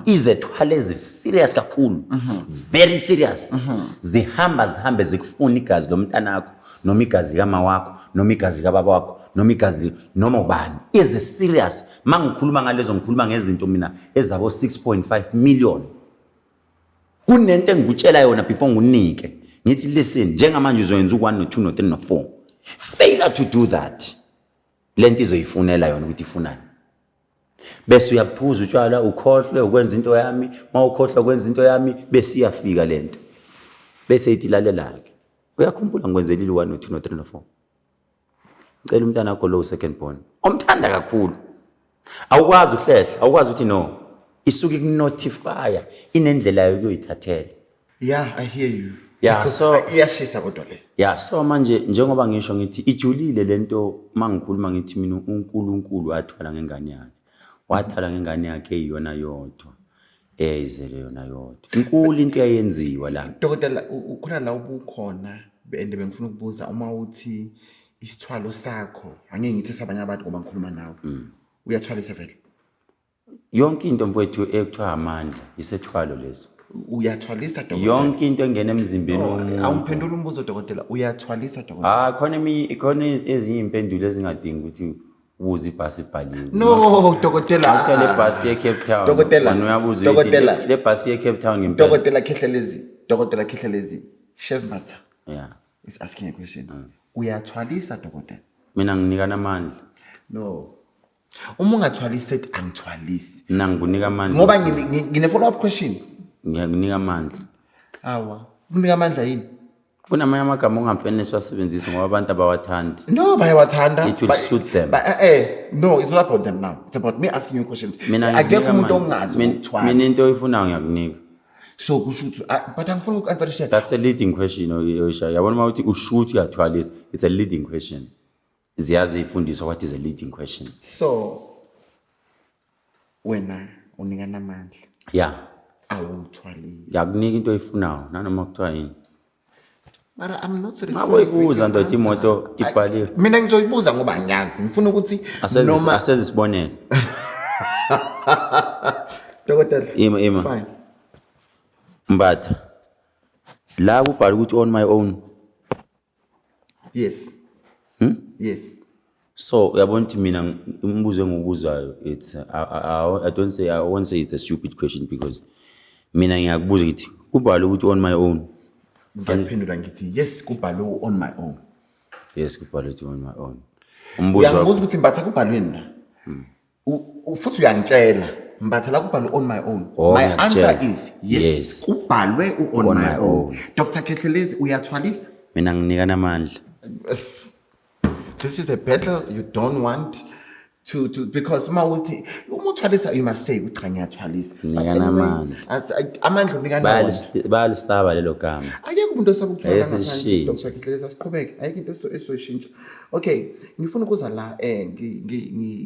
Izethwalo ezi-serious kakhulu, very serious, zihamba zihambe zikufuna igazi lomntanakho, noma igazi likama wakho, noma igazi likababa wakho, noma igazi noma ubani. Ezi-serious, ma ngikhuluma ngalezo, ngikhuluma ngezinto mina ezabo 6.5 million. Kunento engikutshela yona before ngikunike, ngithi, "Listen, njengamanje uzoyenza u-1, no-2, no-3, no-4. Failure to do that, lento izoyifunela yona ukuthi ifunani." Bese uyaphuza utshwala, ukhohlwe ukwenza into yami. Uma ukhohlwa ukwenza into yami, bese iyafika lento, bese ithi, "Lalela-ke, uyakhumbula ngikwenzelile u-1, no-2, no-3, no-4? Ngicela umntana wakho lo second born omthanda kakhulu." Awukwazi ukuhlehla, awukwazi ukuthi no. Isuke ikunotifya, inendlela yokuyoyithathela. Yeah, I hear you. Yeah, so- Iyashisa kodwa le. Ya, so manje njengoba ngisho ngithi ijulile lento, mangikhuluma ngithi mina uNkulunkulu wathwala ngengane yakhe, wathwala ngengane yakhe eyiyona yodwa, eyayizele yona yodwa. Inkulu into eyayenziwa la. Dokotela, khona la ubukhona and bengifuna ukubuza, uma uthi isithwalo sakho, angeke ngithi sabanye abantu ngoba ngikhuluma nawe. Uyathwalisa vele? Yonke into, mfowethu, ekuthiwa amandla, isethwalo leso. Uyathwalisa, dokotela? Yonke into engena emzimbeni womuntu. Awungiphendula umbuzo, dokotela. Uyathwalisa, dokotela? Ah, khona eminye, khona ezinye iy'mpendulo ezingadingi ukuthi ubuze ibhasi ibhaliwe. No, dokotela. Akuthiwa le bhasi ye-Cape Town, Dokotela, wena uyabuza uyithi, dokotela. Le bhasi ye-Cape Town ngempela?" Dokotela Khehlelezi, Dokotela Khehlelezi, Chef Mbatha is asking a question. Uyathwalisa, dokotela? Mina nginikana amandla. No. Uma ungathwalisi, sethi angithwalisi. Mina ngikunika amandla. Ngoba ngine follow up question. Ngiyakunika amandla. Awa, kunika amandla yini? Kunamanye amagama ongamfanele siwasebenzise ngoba abantu abawathandi. No, bayawathanda. It will suit them. But, no, it's not about them now. It's about me asking you questions. Mina Akekho ngikunika umuntu amandla. ongazi ukuthwala. Mina into oyifunayo ngiyakunika. So kusho ukuthi but angifuni uku-answerisha. That's a leading question oyishayo. Yabona uma uthi usho ukuthi uyathwalisa, it's a leading question. Ziyazi ifundiswa what is a leading question. So wena unikana amandla. Yeah. Awuthwalisi. Ngiyakunika into oyifunayo nanoma kuthiwa yini. Mara I'm not satisfied Ngabe uyibuza, with your ndoda, imoto answer. ibhaliwe. Mina ngizoyibuza ngoba ngiyazi. Ngifuna ukuthi noma Asenze isibonelo. Dokotela. Ima, ima. It's fine. Mbatha. La kubhala ukuthi "on my own". Yes. Yes. So uyabona ukuthi mina umbuzo engiwubuzayo, it's I don't say, I won't say it's a stupid question, because mina ngiyakubuza ngithi kubhalwe ukuthi "on my own". Ngiyaphendula ngithi yes, kubhalwe "on my own". Yes, kubhalwe ukuthi "on my own". Umbuzo wakho Uyangibuza ukuthi, "Mbatha, kubhalweni la?" Futhi uyangitshela, "Mbatha, la kubhalwe 'on my own'." Oh, My ngiyakutshela. answer is yes, Yes. kubhalwe u-on On my my own. own. Dr Khehlelezi, uyathwalisa? Mina nginika namandla. This is a battle you don't want to because uma uthi uma uthwalisa, you must say ukuthi, "Cha, ngiyathwalisa." But Nika anyway, namandla. Amandla unika nawo. Bayalisaba lelo gama. Akekho umuntu osaba ukuthwala Ake ngaphandle. sishintshe. Dr Khehlelezi, asiqhubeke, ayikho into esizoyishintsha. Okay, ngifuna ukuza la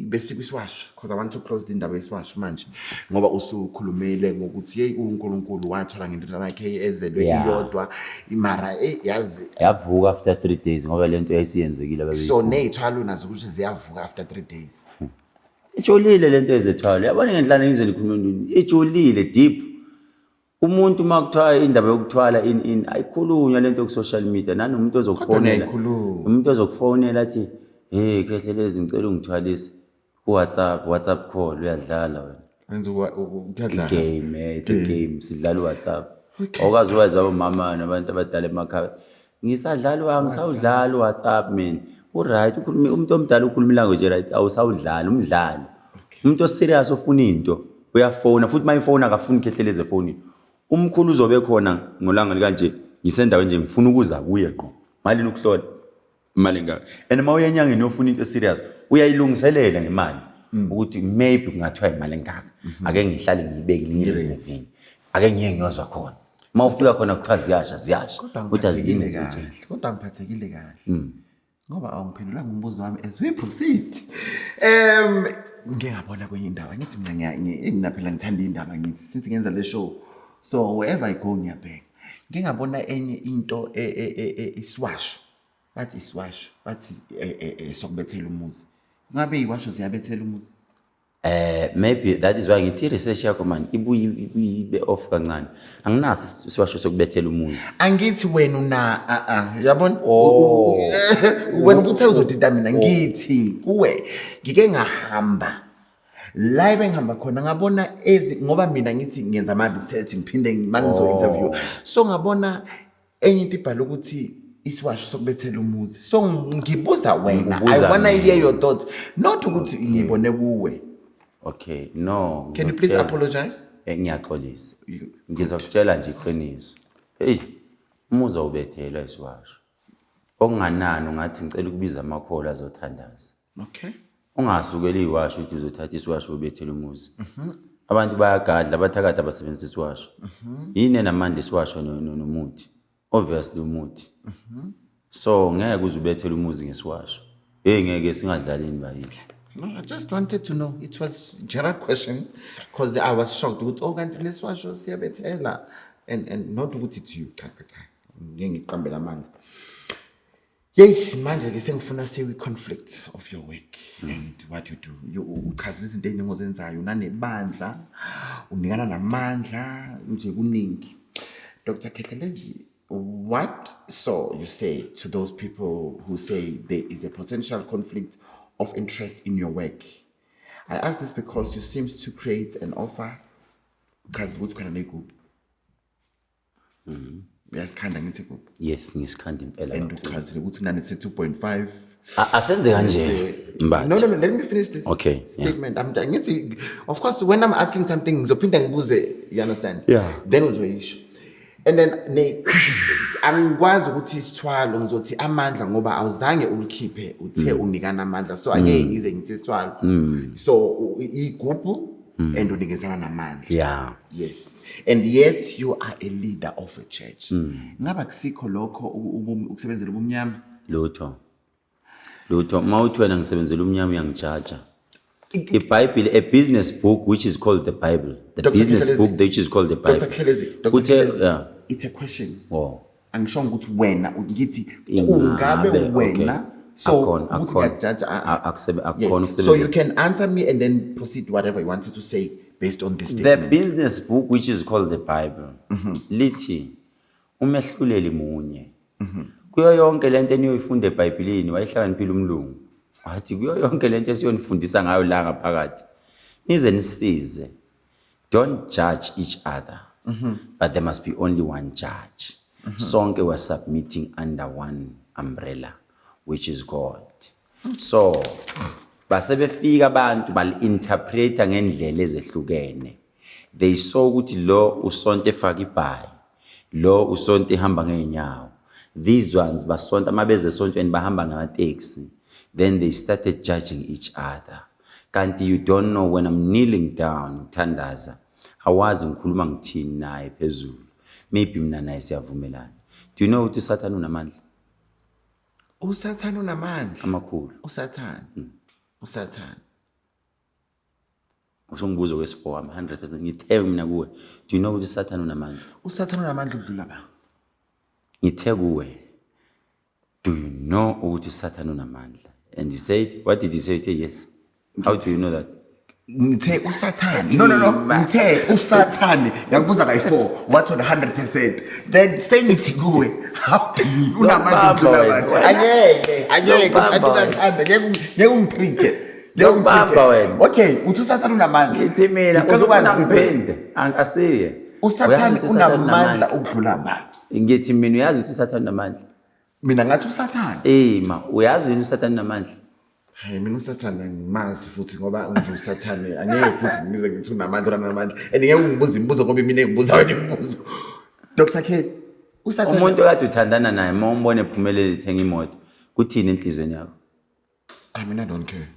besikwiswash, because I want to close indaba yeswash manje, ngoba usukhulumile ngokuthi hey, uNkulunkulu wathola ngendodana yakhe ezelwe iyodwa, mara yazi Yavuka after 3 days ngoba lento yayisiyenzekile So ney'thwalo nazo ukuthi ziyavuka after 3 days? Ijulile lento yezethwalo, yabona ngenhlana ngizwe likhuluma, ijulile, deep. Umuntu uma kuthiwa indaba yokuthwala in ayikhulunywa lento ku-social media, nanomuntu ozokufonela, Niyayikhuluma. umuntu ozokufonela athi, "Hey Khehlelezi, ngicela ungithwalise," ku-WhatsApp, WhatsApp call, uyadlala wena. Wenza kuyadlala. Game, it's a game, sidlala u-WhatsApp. Awukazi wazi abomama nabantu abadala emakhaya, "Ngisadlala, angisawudlali u-WhatsApp mina." U-right, ukhuluma umuntu omdala, ukhuluma ilanguage, right? Awusawudlali umdlalo. Umuntu oserious ofuna into uyafona, futhi uma ifona akafuni Khehlelezi efonini. "Umkhulu uzobe khona ngolanga likanje, ngisendaweni nje, ngifuna ukuza kuye ngqo. Malini ukuhlola? Imali engaka." And uma uya enyangeni uyofuna into eserious, uyayilungiselela ngemali ukuthi maybe kungathiwa imali engaka, ake ngihlale ngiyibeke, ngiyireservile, ake ngiye ngiyozwa khona. Uma ufika khona kuthiwa ziyasha, ziyasha. Kodwa Kodwa ngiphathekile azidingi kahle, zitshe. kodwa ngiphathekile kahle ngoba awungiphendulanga umbuzo wami. As we proceed, um Ngike ngabona kwenye indawo, ngithi mina mina phela ngithanda iy'ndaba, ngithi since ngenza le show, so wherever I go ngiyabheka. Ngike ngabona enye into isiwasho, bathi isiwasho, bathi sokubethela umuzi. Ngabe iy'washo ziyabethela umuzi? Maybe that is why ngithi research yakho man ibuye ibuye ibe off kancane. Anginaso isiwasho sokubethela umuzi. Angithi wena una a a yabona. Oh. Wena ubuthe uzodida mina, ngithi kuwe ngike ngahamba la ebengihamba khona, ngabona ezi, ngoba mina ngithi ngenza ama research, ngiphinde mangizo interview, so ngabona enye into ibhala ukuthi isiwasho sokubethela umuzi, so ngibuza wena. Ngibuza I wanna mina. Hear your thoughts, not ukuthi ngibone kuwe. Okay, no. Can you please ngizokutshela. Apologize? Ngiyaxolisa. Ngizokutshela nje iqiniso. Hey, umuzi awubethelwa isiwasho. Okunganani ungathi ngicela ukubiza amakholwa azothandaza. Ungasukeli iwasho uthi uzothatha isiwasho ubethele umuzi. Abantu bayagadla, abathakathi abasebenzisa isiwasho. Yini enamandla, isiwasho nomuthi? Obviously umuthi. So ngeke uze ubethele umuzi ngesiwasho. Hey, ngeke, singadlalini bakithi. No, I just wanted to know. It was general question because I was shocked ukuthi, oh, kanti lesiwasho siyabethela, and not ukuthi it's you. Cha cha cha. Ngeke ngiqambela amanga. Yey, manje ke sengifuna siwe conflict of your work and what you do. You uchaza izinto eziningi ozenzayo, unanebandla, unikana namandla, nje kuningi. Dr. Khehlelezi, what so you say to those people who say there is a potential conflict of interest in your work? I ask this because you seems to create an offer. Uchaza ukuthi khona negroup. Uyasikhanda ngithi group. Yes, ngisikhanda impela And kakhulu. Uchazile ukuthi nane 2.5. Asenze kanje. Mbatha. No, let me finish this Okay, yeah. statement. I'm ngithi, of course, when I'm asking something, ngizophinda ngibuze, you understand? Yeah. Then uzoyisho. And then ne angikwazi ukuthi isithwalo, ngizothi amandla, ngoba awuzange ulikhiphe uthe unikana amandla, so angeke ngize ngithi isithwalo, so igubhu and unikezana namandla. Yes, and yet you are a leader of a church. Ngaba kusikho lokho ukusebenzela ubumnyama? Lutho. Lutho, mawuthi wena ngisebenzela umnyama, uyangijaja. IBhayibheli, a business book which is called the Bible. The Dr. business Khehlelezi. book which is called the Bible. Dr. Khehlelezi, Dr. Kuthe Khehlelezi, yeah. it's a question. Oh. Angishongo ukuthi wena, ngithi Ingabe, kungabe wena, so Akhona, ukuthi akhona. ngiyakujaja, ah, ah. Akukhona Yes. So ukusebenzela. you can answer me and then proceed whatever you wanted to say based on this The statement. Business book which is called the Bible lithi umehluleli munye. Kuyo yonke lento eniyoyifunda eBhayibhelini, wayehlakaniphile umlungu. Wathi kuyo yonke lento esiyonifundisa ngayo la ngaphakathi, nize nisize. Don't judge each other. But there must be only one judge. Sonke we're submitting under one umbrella, which is God. So basebefika abantu bali-interpreta ngendlela ezehlukene. They saw ukuthi lo usonto efaka ibhayi, lo usonto ehamba ngeenyawo, these ones basonta uma beze esontweni bahamba ngamateksi. Then they started judging each other, kanti you don't know, when I'm kneeling down ngithandaza, awazi ngikhuluma ngithini naye phezulu. Maybe mina naye siyavumelana. Do you know ukuthi uSathane unamandla? Usathane unamandla. Amakhulu. Usathane. Usathane. Usongibuzo kwesi-4 wami 100%, ngithe mina kuwe, do you know ukuthi uSathane unamandla? Usathane unamandla ukudlula ba. Ngithe kuwe, do you know ukuthi uSathane unamandla? And you said, what did you say? You said yes. How do you know that? Ngithe usathane, no, ngithe usathane, ngakubuza kayi-4, wathi wena 100%, then sengithi kuwe, how do you unamandla ukudlula Yokubamba abantu? Wena. Angeke, angeke. Yokubamba Uthanda wena. ukathanda, ngeke ungitrike. Ngeke Yokubamba ungitrike. wena. Okay, uthi usathane unamandla. Ngithi mina Ngicela ukwazi uzofuna ngiphinde. Asiye. Usathane Uyazi ukuthi uSathane unamandla ukudlula abantu? Ngithi mina, uyazi ukuthi uSathane unamandla? Mina ngathi usathane. Eh, ma uyazi yini uSathane unamandla? Hayi, mina usathane angimazi futhi, ngoba nje usathane angeke futhi ngize ngithi unamandla, unamandla, and ngeke ungibuze imibuzo ngoba mina engibuza wena imibuzo. Dr K, usathane. Umuntu okade uthandana naye, uma umbona ephumelele ethenga imoto, kuthini enhliziyweni yakho? I mean, I don't care.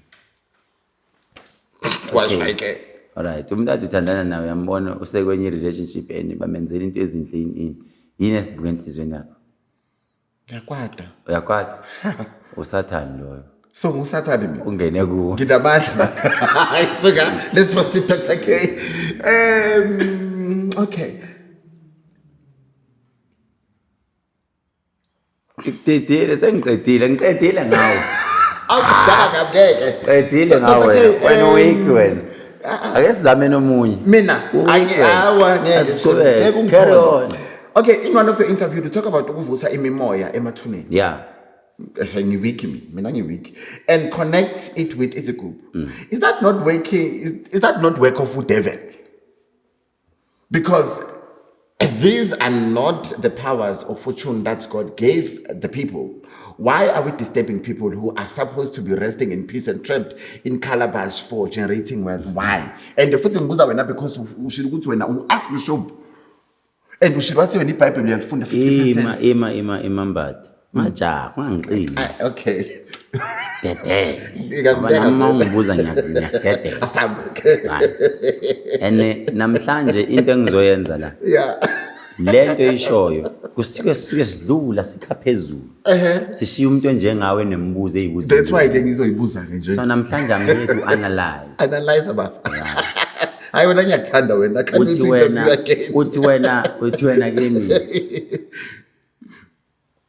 Why should I care? Alright, umuntu kade uthandana naye uyambona usekwenye i-relationship and bamenzela into ezinhle, ini ini, yini esivuka enhliziyweni yakho? Ngiyakwata. Uyakwata. Usathane loyo. So ngusathane mina. Ungene kuwo. Nginamandla. Hayi suka. Let's proceed, Dr. K. Okay. Ngididile, sengiqedile, ngiqedile ngawe. Awudala ngeke. Qedile So, ngawe. Dr. K, Wena weak wena. Ake sizame nomunye. Mina Weak angi wena. awa ngeke. Asiqhubeke. Ngeke Carry ungithole. on. Okay, in one of your interview you talk about ukuvusa imimoya emathuneni. Yeah. Ngi-weak mina ngi-weak and connect it with izigubhu. Is that not working? Is that not work of devil? Because these are not the powers of fortune that God gave the people. Why are we disturbing people who are supposed to be resting in peace and trapped in calabash for generating wealth? Why? And futhi ngibuza wena because ushilo ukuthi wena u-archbishop and ushilo wathi wena iBhayibheli uyalifunda 50%. Ima ima ima ima Mbatha. Majaha, ungangixini. Ah, okay. Dedele. Ngiyakubeka Ngoba nami uma vele. ungibuza ngiyakudedela. Asambe. Hayi. And namhlanje into engizoyenza la. Lento eyishoyo kusuke sisuke sidlula sikha phezulu. Sishiya umuntu onjengawe nemibuzo eyibuza. That's why ke ngizoyibuza ke nje. So namhlanje I'm here to analyze. Analyze baba. Hayi wena ngiyakuthanda wena. Can Uthi we wena interview again? uthi wena kimi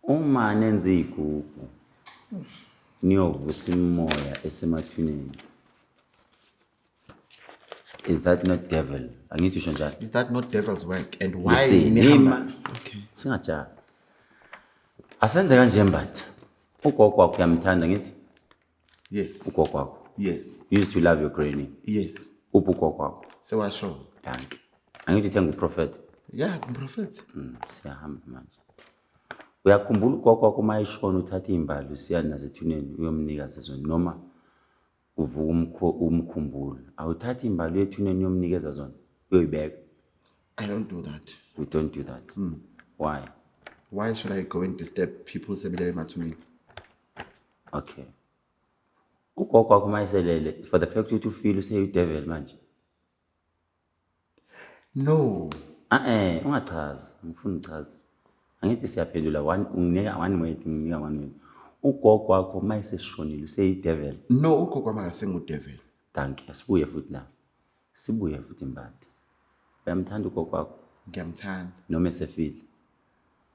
uma nenza iy'gubhu niyovusa imimoya esemathuneni, is that not devil? Angithi usho njalo. Is that not devil's work? And why Listen, nihamba? ima. Okay. Singajahi, asenze kanje, Mbatha. Ugogo wakho uyamthanda, ngithi? Yes. Ugogo wakho. Yes. You used to love your granny. Yes. Uphi ugogo wakho? Sewasho. Dankie. Angithi uthenga uprofet? Yeah, ngumprofet. Siyahamba manje. Uyakhumbula ugogo wakho uma eshona, uthatha iy'mbali usiya nazo ethuneni uyomnika zona, noma uvuka umkhumbula, awuthathi iy'mbali uye ethuneni uyomnikeza zona, uyoyibeka? I don't do that. We don't do that. Why? Why should I go and disturb people sebele emathuneni? Okay, ugogo wakho uma eselele, for the fact ukuthi ufile, useyi-devil manje? No. Ah, ungachazi, ngifuna uchaze. Angithi siyaphendula one, unginika one word, nginika one word. Ugogo wakho uma eseshonile useyi-devil? No, ugogo wami akasengu-devil. Dankie. Asibuye futhi la. Sibuye futhi, Mbatha. Uyamthanda ugogo wakho? Ngiyamthanda. Noma esefile?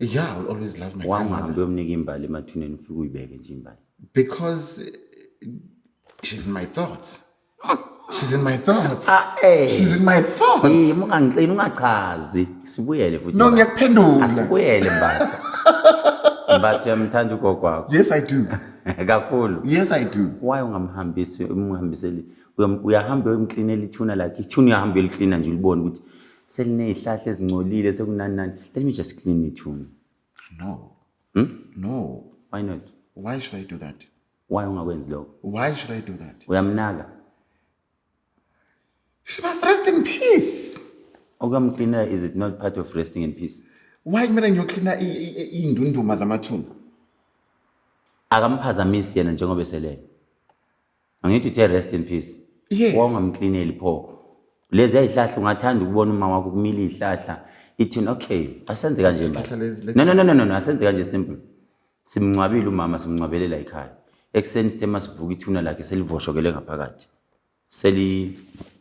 Yeah, I will always love my Wangahambi grandmother. uyomnika imbali emathuneni, ufike uyibeke nje imbali? Because she's in my thoughts. She's in my thoughts. Ah, eh. She's in my thoughts. Yimi, ungangixini, ungachazi. Sibuyele futhi. No, Mbatha. ngiyakuphendula. Asibuyele, Mbatha. Mbatha, uyamthanda ugogo wakho? Yes, I do. Kakhulu? Yes, I do. Why ungamhambisi, umhambiseli, uyahamba uyomklinela ithuna lakhe, ithuna uyahamba uyoliklina nje, ulibone ukuthi seliney'hlahla ezingcolile, sekunani nani, let me just clean ithuna? No. No. Why not? Why should I do that? Why ungakwenzi lokho? Why should I do that? Uyamnaka? She must rest in peace. Okuyamklinela, is it not part of resting in peace? Why kumele ngiyoklina iy'ndunduma zamathuna? Akamphazamisi yena njengoba eselele. Angithi uthe rest in peace? Yes. Wawungamklineli pho lezi yayihlahla? Ungathanda ukubona uma wakho kumile iy'hlahla ithini? Okay, asenze kanje, Mbatha. Izihlahla lezi- No, no, no, no, no, no, asenze kanje, simple. Simngcwabile umama, simngcwabelela ekhaya. Ekuseni sithe masivuka, ithuna lakhe selivoshokele ngaphakathi,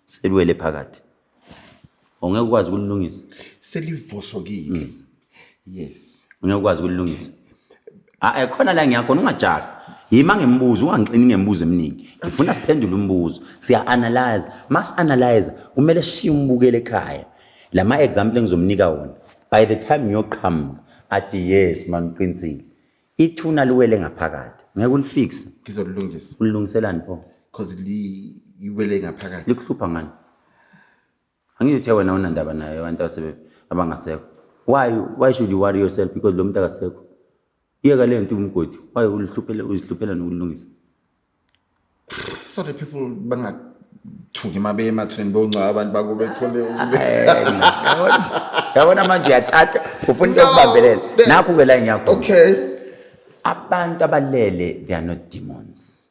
seliwele phakathi. Ungeke ukwazi ukulilungisa? Selivoshokile. Yes. Ungeke ukwazi ukulilungisa? Ah, khona la ngiyakhona. Ungajahi, yima ngembuzo, ungangixini ngembuzo eminingi. Ngifuna siphendule umbuzo. Siya-analyze. Masi-analyze kumele sishiye umbukele ekhaya lama example engizomnika wona. By the time ngiyoqhamuka athi, "Yes man, uqinisile." Ithuna liwele ngaphakathi, ngeke ulifixe? Ngizolilungisa. Ulilungiselani pho? Because liwele ngaphakathi. Likuhlupha ngani? Angithi uthe wena unandaba naye abantu abangasekho. Why should you worry yourself because lo muntu akasekho? Iyeka le nto, umgodi. Why ulihluphela, uzihluphela nokulungisa? So the people bangathuki uma beye emathuneni bongcwaba abantu bako bethole. Yabona manje uyathatha, ufuna into No, yokubambelela. Nakho-ke la ngiyakho. Okay. Abantu abalele, they are not demons.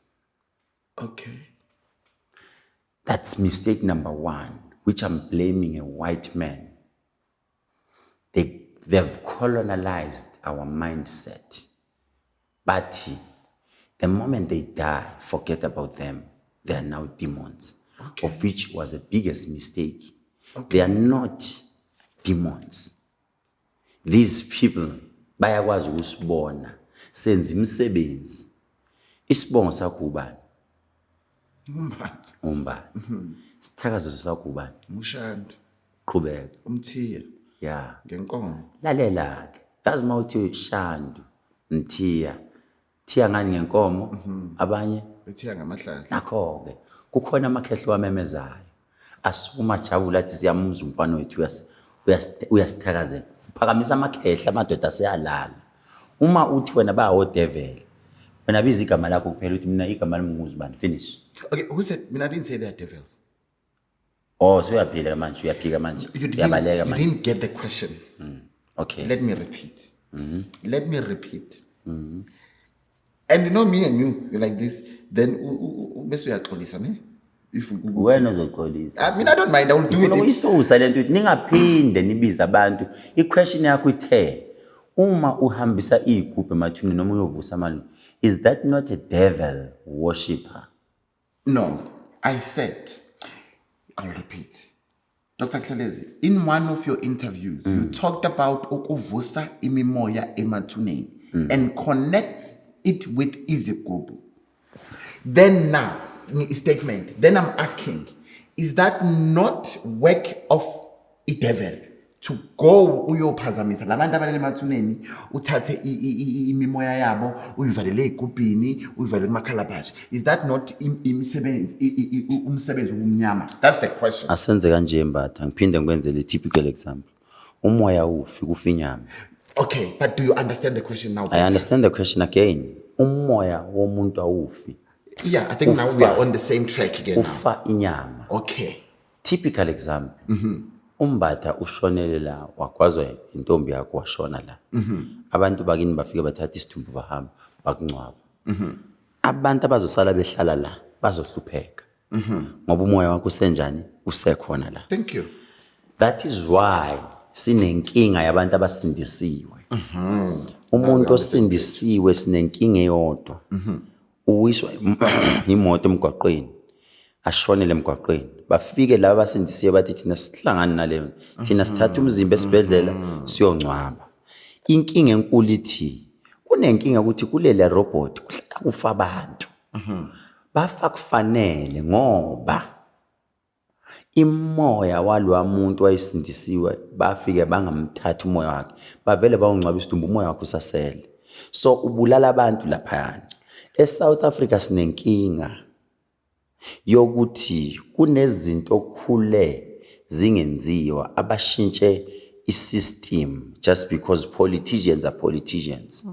That's mistake number one, which I'm blaming a white man. They've colonized our mindset. Bathi The moment they die, forget about them. They are now demons, of which was the biggest mistake. They are not demons. These people bayakwazi ukusibona senza imisebenzi. Isibongo sakho ubani? Umbatha. Umbani. Isithakaziso sakho ubani? Ushandi. Qhubeka. Umthiya. Yeah. Ngenkomo. Lalela ke. Yazi mawuthi Shandu, Mthiya. Thiya ngani ngenkomo? Abanye Bethiya ngamahlahla. Nakho ke kukhona amakhehlo amemezayo. Asukuma jabula athi siyamuzwa umfana wethu uyasithakazela. Uphakamisa amakhehla, amadoda aseyalala. Uma uthi wena bawo devil, wena biza igama lakho kuphela, uthi mina igama lami nguzibani, finish. Okay, who said mina didn't say they are devils? Oh, so uyaphila manje, uyaphika manje. Uyabaleka You manje. didn't get the question. Okay. Let me repeat. Let me repeat. And you know me and you, you're like this. Then bese uyaxolisa ne? If Wena uzoxolisa. I mean, I don't mind. I will do it. Ngifuna ukuyisusa lento ukuthi ningaphinde nibize abantu. I-question yakho ithe uma uhambisa iy'gubhu emathuneni noma uyovusa amalungu, is that not a devil worshipper? No, I said, I'll repeat. Dr. Khlelezi, in one of your interviews, you talked about ukuvusa imimoya emathuneni and connect it with izigubhu. Then now, statement. Then I'm asking, is that not work of a devil to go uyophazamisa labantu abalele emathuneni, uthathe imimoya yabo uyivalele ey'gubhini, uyivalele kumakhalabhashi? Is that not imisebenzi umsebenzi wobumnyama? That's the question. Asenze kanje, Mbatha, ngiphinde ngikwenzele i-typical example. Umoya ufi, kufa inyama. Okay, but do you understand the question now I better? understand the question again. Umoya womuntu awufi. Yeah, I think now we are on the same track again now. Ufa inyama. Okay. Typical example. Umbatha ushonele la, wagwazwa intombi yakho, washona la. Abantu bakini bafike bathatha isidumbu, bahamba bakungcwaba. Abantu abazosala behlala la bazohlupheka. Ngoba umoya wakho usenjani? Usekhona la. Thank you. That is why sinenkinga yabantu abasindisiwe. Umuntu osindisiwe sinenkinga eyodwa. Uwiswa imoto emgwaqweni, ashonele emgwaqweni. Bafike laba abasindisiwe bathi thina sihlangane naleyo. Thina sithatha umzimba esibhedlela siyongcwaba. Inkinga enkulu ithi kunenkinga ukuthi kulele robot kuhlala kufa abantu. Bafa kufanele ngoba imoya walwa muntu wayesindisiwe, bafike bangamthatha umoya wakhe, bavele bawungcwaba isidumbu, umoya wakhe usasele. So ubulala abantu laphayana. ESouth Africa sinenkinga yokuthi kunezinto okukhule zingenziwa, abashintshe i-system just because politicians are politicians,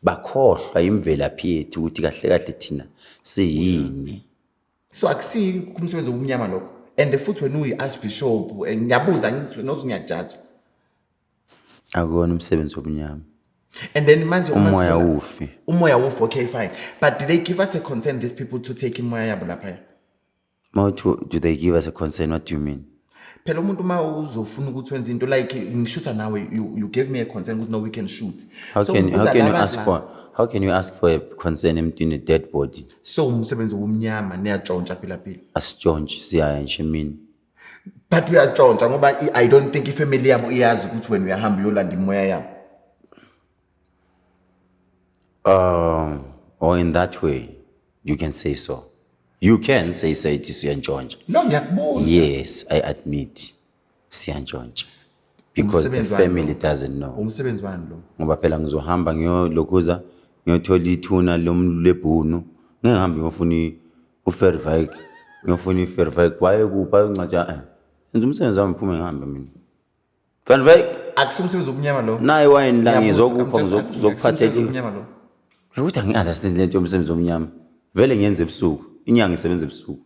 bakhohlwa imvelaphi yethu ukuthi kahle kahle thina siyini. So akusiyi kumsebenzi wobumnyama lokho? And futhi wena uyi-archbishop, and ngiyabuza, ngithi not ngiyajaja. Akuwona umsebenzi wobumnyama. And then manje uma Umoya ufi. Umoya ufi, okay, fine, but did they give us a consent, these people, to take imoya yabo laphaya? Mawuthi do they give us a concern, what do you mean? Phela umuntu uma uzofuna ukuthi wenze into, like ngishutha nawe, you gave me a consent ukuthi no, we can shoot. How So can ngibuza how can you laba ask for how can you ask for a concern emntwini, dead body? So umsebenzi wobumnyama, niyatshontsha phela phela. Asitshontshi, siyaya nje mina. But uyatshontsha ngoba I don't think ifamily yabo iyazi ukuthi wena uyahamba uyolanda imoya yabo. Or in that way you can say so, you can say it, siyantshontsha. No, ngiyakubuza. Yes, I admit siyantshontsha because the Umsebenzi wani family lo? doesn't know. Umsebenzi wani lo? Ngoba phela ngizohamba ngiyolokhuza ngiyothola ithuna lebhunu, ngeke ngihambe ngiyofuna uVerwyk, ngiyofuna iVerwyk wayekuphi, ayongcwatsha, enza umsebenzi wami, ngiphume ngihambe mina Van Wyk. Akusiwo umsebenzi wobumnyama lo? Nayi wayini la. Ngiyabuza, Ngizokupha. I'm just asking, akusiwo umsebenzi Ngizokuphathela. wobumnyama lo? Ukuthi angi-understand lento yomsebenzi omnyama, vele ngiyenza ebusuku, inyanga isebenza ebusuku,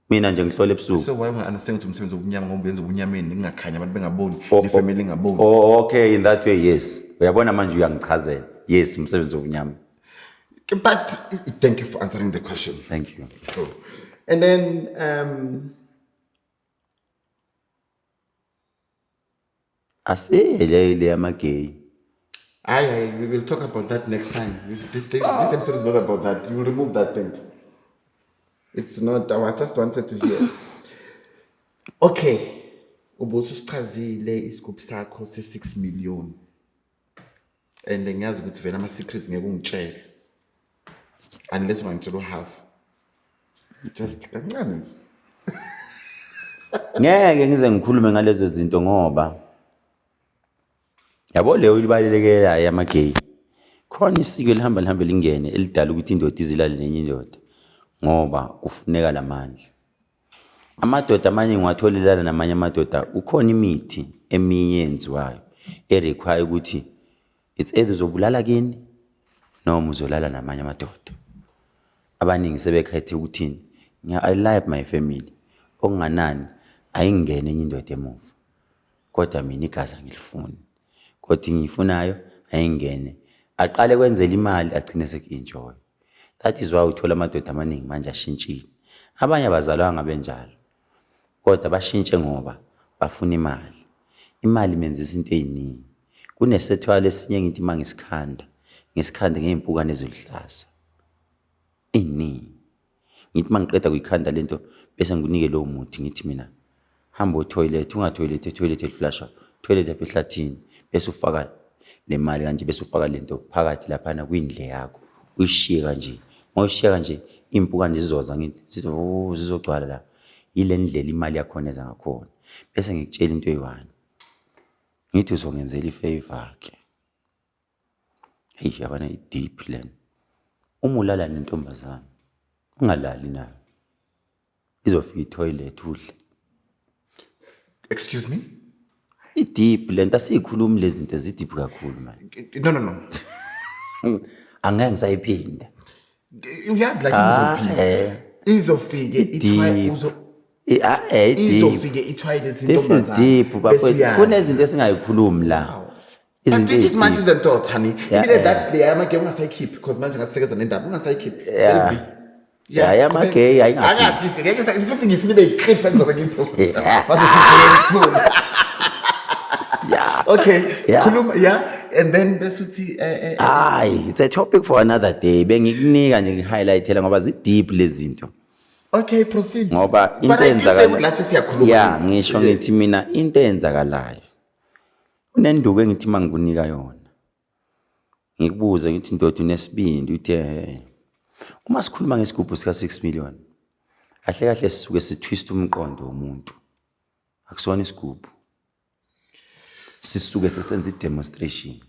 mina nje ngihlola ebusuku. So why unga-understand ukuthi umsebenzi wobumnyama? Ngoba uyenza ubumnyameni, kungakhanya, abantu bengaboni, Oh, nefamily ingaboni. Oh, okay, in that way, yes. Uyabona manje uyangichazela. Yes, umsebenzi wobumnyama. But thank you for answering the question. Thank you. Cool. And then Asele le yamagay. Hayi hayi, we will talk about that next time. This episode is not about that. You will remove that thing. It's not, I just wanted to hear. Okay. Ubususichazile isigubhu sakho se-6 million. And ngiyazi ukuthi vele ama-secrets ngeke ungitshele. Unless ungangitshela u-half. Just kancane nje. Ngeke ngize ngikhulume ngalezo zinto ngoba yabo leyo ilibalekelayo yama-gay. Khona isiko elihamba lihambe lingene elidala ukuthi indoda izilale nenye indoda ngoba kufuneka lamandla. Amadoda amanye ngiwathola elala namanye amadoda, kukhona imithi eminye eyenziwayo e-require ukuthi it's either uzobulala kini noma uzolala namanye amadoda. Abaningi sebekhethe ukuthini, I love my family, okunganani ayingene enye indoda emuva, kodwa mina igazi angilifuni, kodwa engiyifunayo ayingene. Aqale kwenzela imali agcine seku-enjoy. That is why uthola amadoda amaningi manje ashintshile. Abanye abazalwanga benjalo, kodwa bashintshe ngoba bafuna imali. Imali imenzisa into ey'ningi. Kunesethwalo esinye engithi uma ngisikhanda, ngisikhande ngey'mpukane eziluhlaza ey'ningi. Ngithi uma ngiqeda kuyikhanda lento bese ngikunike lowo muthi, ngithi mina hamba othoyilethe, ungathoyilethe ethoyilethe eliflashwa, toilet apha ehlathini, bese ufaka le mali kanje, bese ufaka lento phakathi laphana kwindle yakho, uyishiye kanje. Uma uyishiya kanje, iy'mpukane zizoza, ngithi zithi vu, zizogcwala la. Yile ndlela imali yakhona eza ngakhona. Bese ngikutshela into eyi-one, ngithi uzongenzela i-favour-ke. Heyi, yabona i-deep lena. Uma ulala nentombazane, ungalali nayo. Izofika i-toilet udle. Excuse me? I-deep lento, asiyikhulumi lezi zinto, zi-deep kakhulu man. No, no, no. Angeke ngisayiphinda. Uyazi like izofika. Izofike I-deep. I-deep. Izofike i-toilet. This is deep bafowethu. Kunezinto esingayikhulumi la. But this is Munchies and Thoughts, honey. Ibile that player amagay ungasayikhiphi because manje ngasekeza nendaba ungasayikhiphi. Yeah. Yeah, yamagay ayingakhiphi. Angasisi ngeke futhi ngifuna ibe yi-clip engizobe ngiyiphosta. Bazothi Yeah. Okay. Yeah. Khuluma, yeah. And then bese uthi Hayi, it's a topic for another day. Bengikunika nje ngi-highlightela ngoba zi-deep lezi zinto. Okay, proceed. Ngoba But into I do say eyenzakala la sesiyakhuluma. Yeah, ngisho ngithi mina into eyenzakalayo. Unenduku engithi mangikunika yona. Ngikubuze ngithi ndoda unesibindi, uthi eh. Uma sikhuluma ngesigubhu sika 6 million, kahle kahle sisuke sitwist umqondo womuntu. Akusona isigubhu. Sisuke sesenza i-demonstration.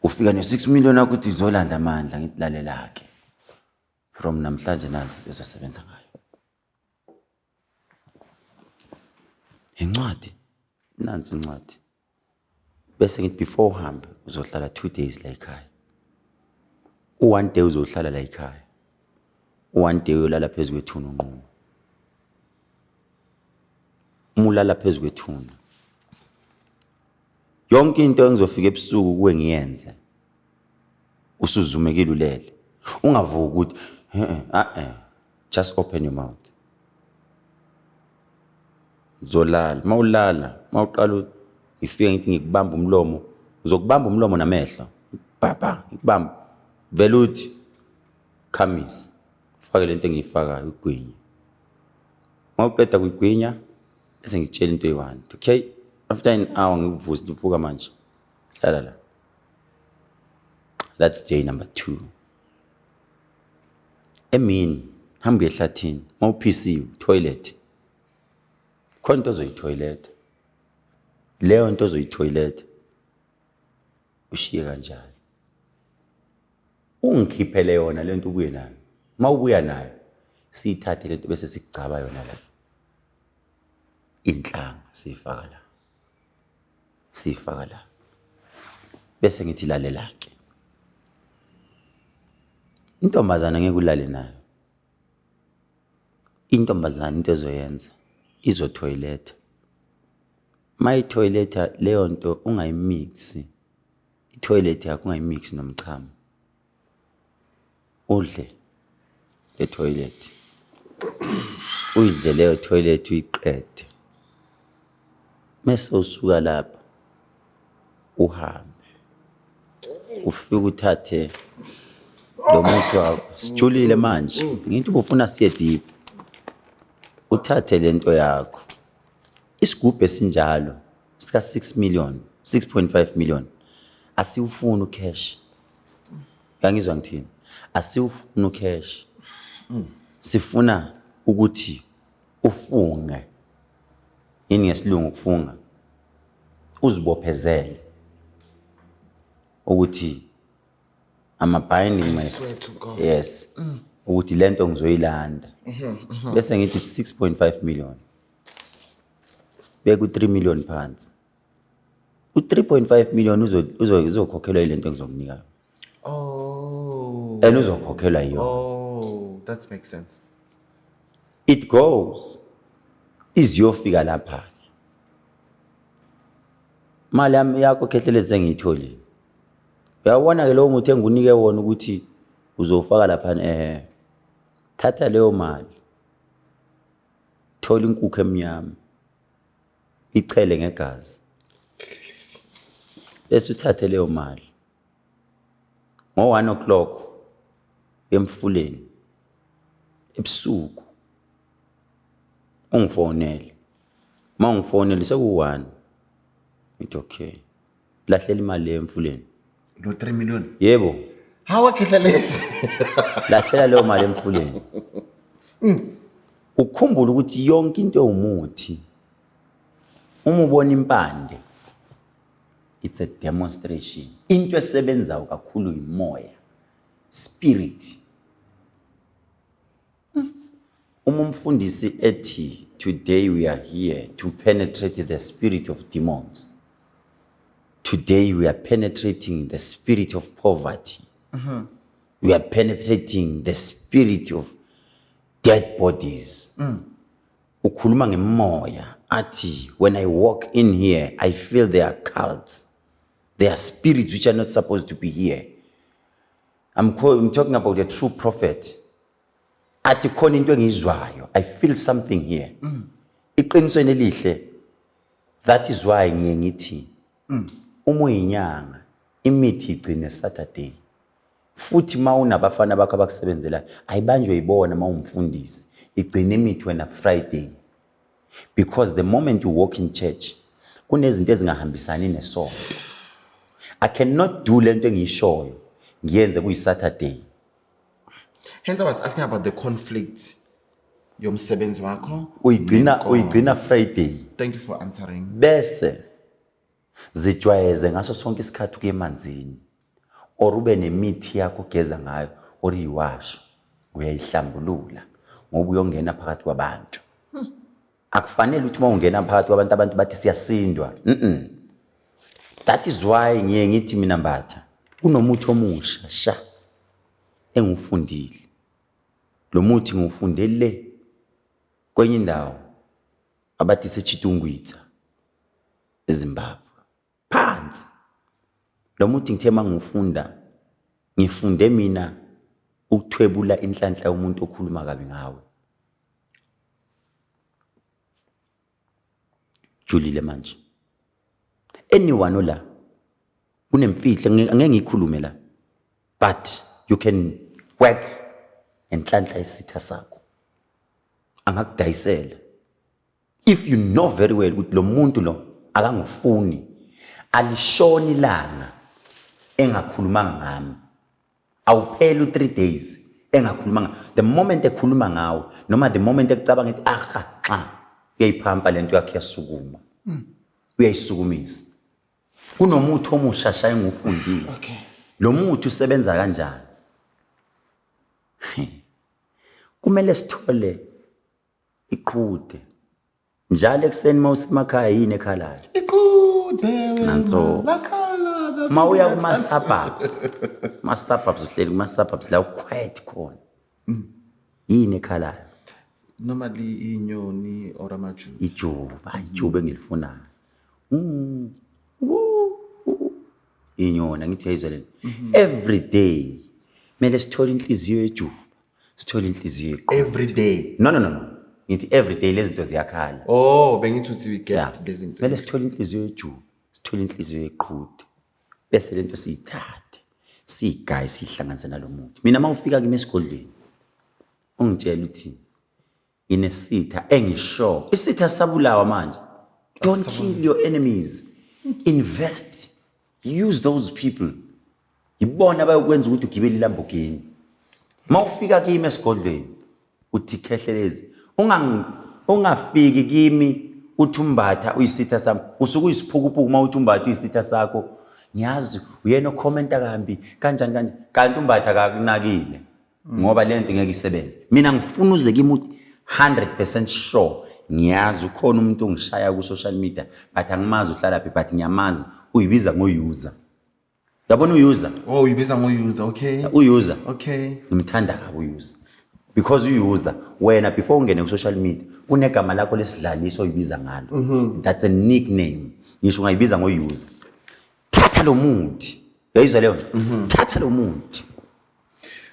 Ufika ne-6 million akho uthi uzolanda amandla, ngithi lalela ke. From namhlanje nansi into ozosebenza ngayo. Incwadi, nansi incwadi. Bese ngithi before uhambe uzohlala 2 days la ekhaya. U-1 day uzohlala la ekhaya. U-1 day uyolala phezu kwethuna unqunu. Uma ulala phezu kwethuna, yonke into engizofika ebusuku kuwe ngiyenze, usuzumekile ulele. Ungavuki ukuthi just open your mouth. Uzolala, mawulala, mawuqala ngifike ngithi ngikubamba umlomo, ngizokubamba umlomo namehlo. Baba, ngikubamba. Vele uthi khamisa. Ufake lento engiyifakayo igwinya. Mawuqeda kuyigwinya bese ngikutshela into eyi-one. Okay, after an hour ngikuvusa, uvuka manje. Hlala la. That's day number 2. Emini hamba uye ehlathini, mawuphisiwe toilet. Khona into ozoyithoyiletha. Leyo nto ozoyithoyiletha ushiye kanjalo. Ungikhiphele yona lento ubuye nayo. Mawubuya nayo siyithathe lento bese sikugcaba yona la. Inhlanga siyifaka la. Siyifaka la. Bese ngithi lalela ke. Intombazana ngeke ulale nayo. Intombazana into ezoyenza izothoyiletha. Mayithoyiletha leyo nto ungayimixi. I-toilet yakho ungayimixi nomchamo. Udle le toilet. Uyidle leyo toilet uyiqede. Mese usuka lapha. Uhambe ufike uthathe lo muthi wakho, sijulile manje, ngithi ubufuna siye deep. Uthathe lento yakho, isigubhu esinjalo sika 6 million, 6.5 million, asiwufuni ucash. Uyangizwa ngithini? Asiwufuni ucash, sifuna ukuthi ufunge. Yini ngesilungu ukufunga? Uzibophezele ukuthi I'm binding my Swear to God. Yes, ukuthi lento ngizoyilanda. Bese ngithi it's 6.5 million, beka u3 million phansi. U3.5 million uzokhokhelwa ilento engizokunika yona. And uzokhokhelwa yiyona. Oh, that makes sense. It goes iziyofika lapha mali yami yakho Khehlelezi sengiyitholile. Uyawubona ke lowo muthi engikunike wona ukuthi uzofaka lapha, thatha leyo mali, thola inkukhu emnyama, ichele ngegazi, bese uthathe leyo mali ngo 1 o'clock emfuleni ebusuku, ungifonele. Uma ungifonele seku-1, ngithi okay, lahlela imali leyo emfuleni. Lo 3 million. Yebo. Hawa Khehlelezi. Lahlela leyo mali emfuleni. Ukukhumbula ukuthi yonke into ewumuthi, uma ubona impande, it's a demonstration. Into esebenzayo kakhulu imoya, spirit. Uma umfundisi ethi, "Today we are here to penetrate the spirit of demons, today we are penetrating the spirit of poverty, we are penetrating the spirit of dead bodies," ukhuluma ngemoya. Athi, "When I walk in here, I feel there are cults, there are spirits which are not supposed to be here." I'm talking about a true prophet. Athi khona into engiyizwayo, I feel something here. Iqinisweni elihle, that is why ngiye ngithi uma uyinyanga, imithi igcine Saturday. Futhi uma unabafana bakho abakusebenzelayo, ayibanjwe yibona. Uma umfundisi, igcine imithi wena Friday, because the moment you walk in church, kunezinto ezingahambisani nesonto. I cannot do lento engiyishoyo ngiyenze kuyi-Saturday. Hence I was asking about the conflict yomsebenzi wakho. Uyigcina nenkonzo. Uyigcina Friday. Thank you for answering. Bese zijwayeze ngaso sonke isikhathi ukuya emanzini, or ube nemithi yakho ogeza ngayo or iyiwasho, uyayihlambulula ngoba uyongena phakathi kwabantu. Akufanele ukuthi uma ungena phakathi kwabantu, abantu bathi siyasindwa. That is why ngiye ngithi mina, Mbatha, kunomuthi omusha sha engiwufundile. Lo muthi ngiwufunde le kwenye indawo abathi seChitungwiza, eZimbabwe phansi. Lo muthi ngithe mangiwufunda, ngifunde mina ukuthwebula inhlanhla yomuntu okhuluma kabi ngawe. Julile manje, anyone ola kunemfihlo, angeke ngiyikhulume la, but you can work ngenhlanhla yesitha sakho, angakudayisela. If you know very well ukuthi lo muntu lo akangifuni, alishoni ilanga engakhulumanga ngami, awupheli u-3 days engakhulumanga. The moment ekhuluma ngawe, noma the moment ekucabanga ethi aha xa, uyayiphampa lento yakhe, yasukuma, uyayisukumisa. Kunomuthi omusha sha engiwufundile. Lo muthi usebenza kanjani? Kumele sithole iqhude njalo ekuseni uma usemakhaya. Yini ekhalayo? Iqhude. Nanso. Lakhala. Uma uya kuma-suburbs, kuma-suburbs, uhleli kuma-suburbs la uquiet khona, yini ekhalayo? Normally inyoni or amajuba. Ijuba, ijuba engilifunayo. Woo, woo. Inyoni, angithi uyayizwa lento? Every day kumele sithole inhliziyo yejuba, sithole inhliziyo yeqhude. Every day? No, no, no, no, ngithi every day lezi zinto ziyakhala. Oh, bengithi uthi we get Yeah. lezi zinto. Kumele sithole inhliziyo yejuba, sithole inhliziyo yeqhude. Bese lento siyithathe, siyigaye, siyihlanganise nalo muthi. Mina uma ufika kimi esigodlweni ungitshela ukuthi nginesitha engisho, isitha sabulawa manje. Don't kill your enemies, invest, use those people. Yibona abayokwenza ukuthi ugibele iLamborghini. Uma ufika kimi esigodlweni uthi Khehlelezi, ungafiki kimi uthi uMbatha uyisitha sami. Usuke uyisiphukuphuku uma uthi uMbatha uyisitha sakho. Ngiyazi uyena okhomenta kambi kanjani kanje, kanti uMbatha akakunakile ngoba le nto ngeke isebenze. Mina ngifuna uze kimi uthi 100% sure, ngiyazi ukhona umuntu ongishaya ku-social media but angimazi uhlalaphi, but ngiyamazi uyibiza ngo-user. Yabona u-user? Oh, uyibiza ngo-user, okay. U-user. Okay. Ngimthanda kabi u-user. Because u-user, wena before ungene ku-social media, kunegama lakho lesidlaliso oyibiza ngalo. That's a nickname. Ngisho ungayibiza ngo-user. Thatha lo muthi. Uyayizwa leyo nto? Thatha lo muthi.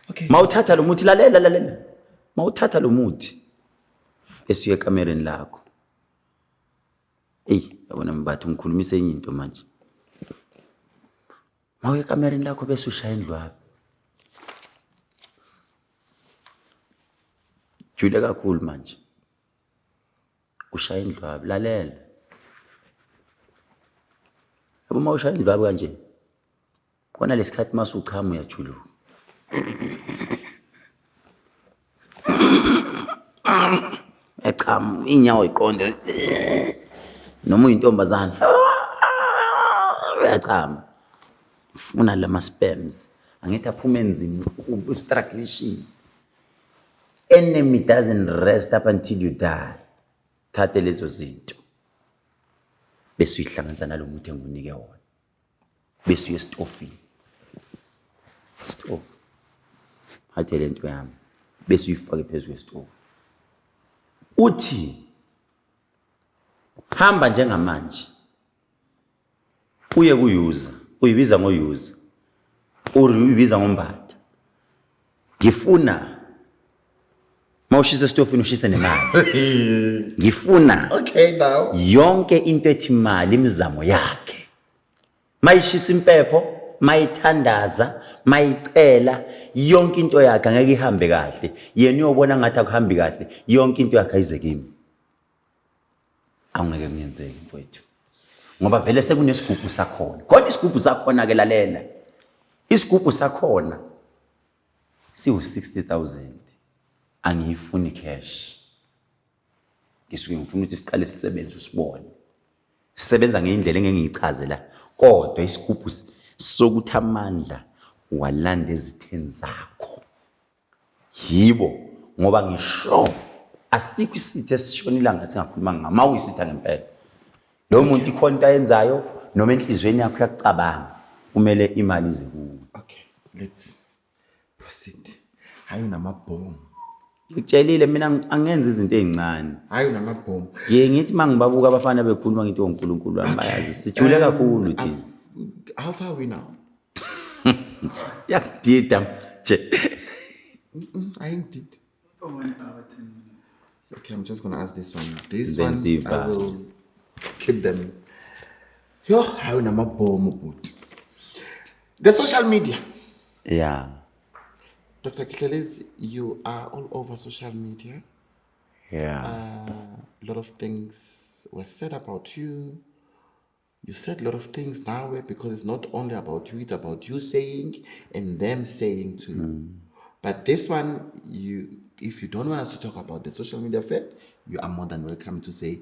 Okay. Mawuthatha lo muthi, lalela, lalela. Mawuthatha lo muthi bese uye ekamereni lakho. Eyi, yabona Mbatha, ungikhulumisa enye into manje. Mawuye ekamereni lakho bese ushaya indlwabu. Jule kakhulu manje. Ushaya indlwabu, lalela. Yabo uma ushaya indlwabu kanje, kona lesikhathi mase uchama uyajuluka. Echama inyawo iqonde noma uyintombazana uyachama. Ufuna lama sperms angithi aphume enzima, ustrugglishile. Enemy doesn't rest up until you die. Thathe lezo zinto bese uyihlanganisa nalo muthi engikunike wona, bese uye esitofini, stove, hathe le nto yami bese uyifake phezu kwesitofu, uthi hamba njengamanje uye ku-user, uyibiza ngo-user or uyibiza ngoMbatha. Ngifuna mawushisa esitofini ushise nemali. Ngifuna Okay now. yonke into ethi imali, imizamo yakhe mayishisa impepho, mayithandaza, mayicela, yonke into yakhe angeke ihambe kahle. Yena uyobona ngathi akuhambi kahle, yonke into yakhe ayize kimi. Awungeke kungenzeki mfowethu, ngoba vele sekunesigubhu sakhona. Khona isigubhu sakhona ke, lalela, isigubhu sakhona siwu-60,000. Angiyifuni cash, ngisuke ngifuna ukuthi siqale sisebenze, usibone sisebenza ngendlela engeke ngiyichaze la, kodwa isigubhu sokuthi amandla walanda ezitheni zakho yibo, ngoba ngisho asikho isitha esishona ilanga singakhuluma ngama uyisitha ngempela. Loyo muntu ikhona into ayenzayo noma enhliziyweni yakho uyakucabanga, kumele imali ize kuwe. Okay, let's proceed. Hayi, unamabhomu. Ngikutshelile mina, angenzi izinto ey'ncane. Hayi, unamabhomu. Ngiye ngithi uma ngibabuka abafana bekhuluma ngithi onkulunkulu wami, bayazi sijule kakhulu thina. How far are we now? Yakudida manje. I ain't did. 1 hour, 10 minutes. Okay, I'm just gonna ask this one. These Then ones see I will vibes. keep them. Yo, hayi, unamabhomu bhuti. The social media. Dr. Khehlelezi, you are all over social media. A lot of things were said about you. You said a lot of things now because it's not only about you, it's about you saying and them saying to you. But this one, you if you don't want us to talk about the social media effect, you are more than welcome to say,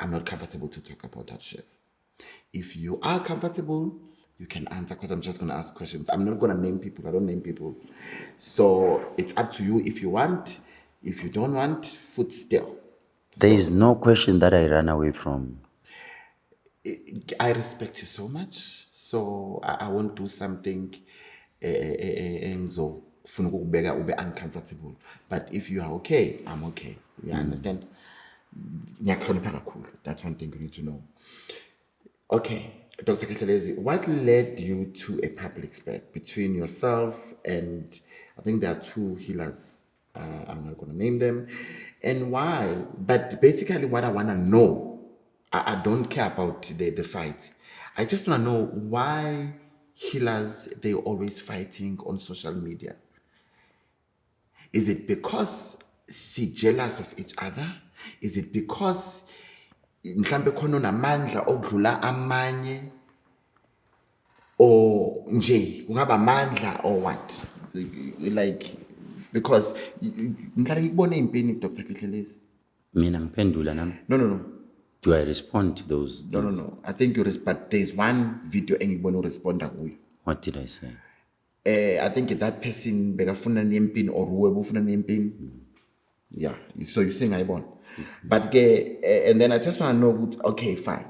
"I'm not comfortable to talk about that shit." If you are comfortable, you can answer because I'm just gonna ask questions. I'm not gonna name people, I don't name people. So it's up to you if you want. If you don't want, foot still. There is no question that I run away from. I respect you so much, so I won't do something engizofuna ukukubeka ube uncomfortable. But if you are okay, I'm okay. You understand? Ngiyakuhlonipha kakhulu. That's one thing you need to know. Okay, Dr. Khehlelezi, what led you to a public spat between yourself and I think there are two healers. I'm not going to name them. And why? But basically, what I want to know, I don't care about the fight. I just want to know why Healers, they always fighting on social media? Is it because si jealous of each other? Is it because mhlambe khona onamandla okudlula amanye, or nje kungaba amandla or what? Like, because ngihlale ngikubone empini, Dr. Khehlelezi. Mina ngiphendula nami? No. Do I respond to those No, no. things? No, I think you but there's one video engibona uresponda kuyo. What did I say? I think that person bekafuna nempini or uwe bufuna nempini. Yeah, so you saying ayibona, but ke and then I just want to know ukuthi, okay, fine,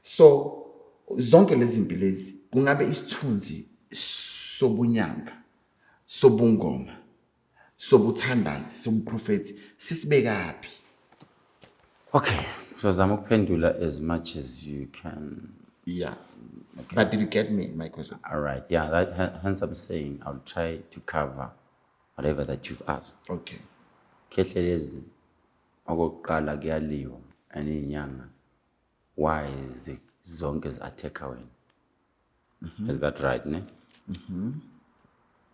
so zonke lezi zimpi lezi, kungabe isithunzi sobunyanga, sobungoma, sobuthandazi, sobuprofethi sisibekaphi? Okay, sizama ukuphendula as much as you can. Yeah, but did you get me, my question? All right, yeah, that, hence I'm saying I'll try to cover whatever that you've asked. Okay. Khehlelezi, okokuqala kuyaliwa and iy'nyanga why zonke zi-attack-a wena? Is that right, ne?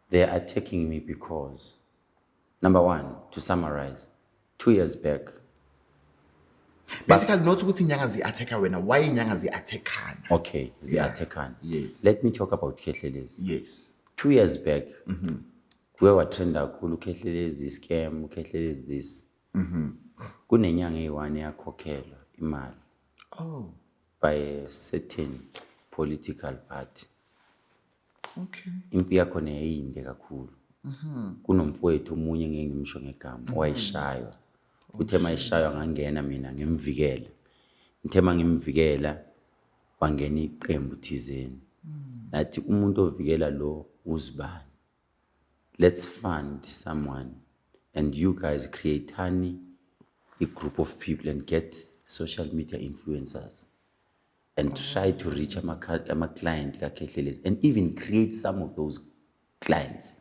They're attacking me because, number one, to summarize, 2 years back, Basically not ukuthi inyanga zi-attack wena, why inyanga zi-attackana? Okay, zi-attackana. Yes. Let me talk about Khehlelezi. Yes. 2 years back, kuye watrenda kakhulu uKhehlelezi scam, uKhehlelezi this. Kunenyanga eyi-one eyakhokhelwa imali by a certain political party. Impi yakhona yayiyinde kakhulu. Kunomfowethu omunye, ngeke ngimsho ngegama, owayeshaywa. Uthe mayeshaywa, ngangena mina ngimvikela. Ngithe mangimvikela, wangena iqembu thizeni, nathi umuntu ovikela lo uzibani, let's fund someone and you guys create honey a group of people and get social media influencers and try to reach ama-client kaKhehlelezi and even create some of those clients,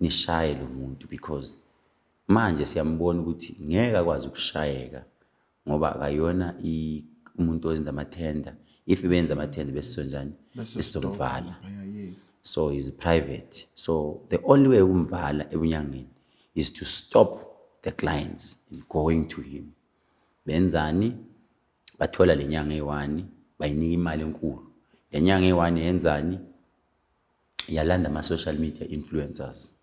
nishaye lo muntu, because manje siyambona ukuthi ngeke akwazi ukushayeka ngoba akayona umuntu owenza amathenda. If benza amathenda, besizonjani? Besizomvala. So he's private, so the only way ukumvala ebunyangeni is to stop the clients in going to him. Benzani? Bathola le nyanga eyi-one, bayinika imali enkulu. Le nyanga eyi-one yenzani? Yalanda ama-social media influencers,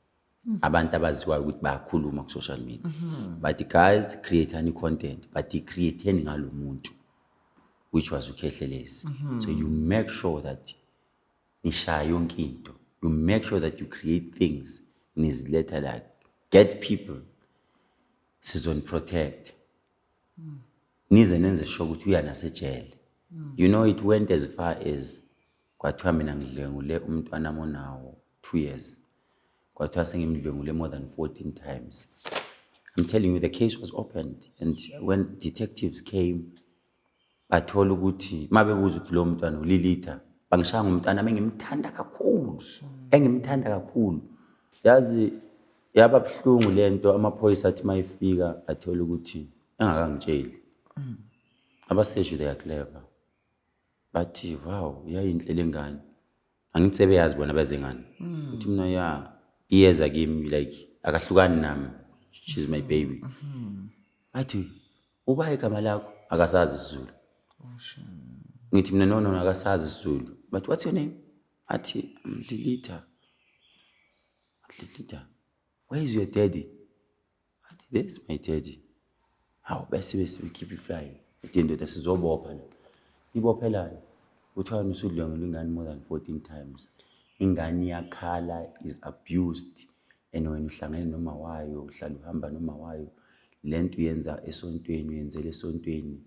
abantu abaziwayo ukuthi bayakhuluma ku-social media. Bathi, "Guys, create-ani content, but i-create-eni ngalo muntu," which was uKhehlelezi. "So you make sure that nishaya yonke into, you make sure that you create things, niziletha, like, get people, sizoni-protect, nize nenze sure ukuthi uya nasejele." You know, it went as far as kwathiwa mina ngidlwengule umntwana monawo 2 years, kwathiwa sengimdlwengule more than 14 times. I'm telling you, the case was opened, and when detectives came, bathola ukuthi uma bebuza ukuthi lowo mntwana uLilitha, bangishaya ngomntwana engimthanda kakhulu, engimthanda kakhulu. Yazi, yaba buhlungu lento. Amaphoyisa athi mayefika, athola ukuthi engakangitsheli. Abaseshi, they are clever. Bathi, "Wow, yayinhle lengane." Angithi sebeyazi bona beze ngani. Ngithi mina, "Ya, iyeza kimi, like, akahlukani nami, she's my baby." Bathi, "Uba igama lakho?" Akasazi isiZulu. Ngithi mina, No, akasazi isiZulu." Bathi, "What's your name?" Athi, "I'm Lilitha." "Lilitha, where is your daddy?" Athi, "There's my daddy." Hawu, bese bekhipha ifly. Ethi, "Ndoda, sizobopha la." Ibophelani? Kuthiwa usudlwengula ingane more than 14 times. Ingane iyakhala, is abused, and wena uhlangene noma wayo, uhlala uhamba noma wayo. Le nto uyenza esontweni, uyenzela esontweni.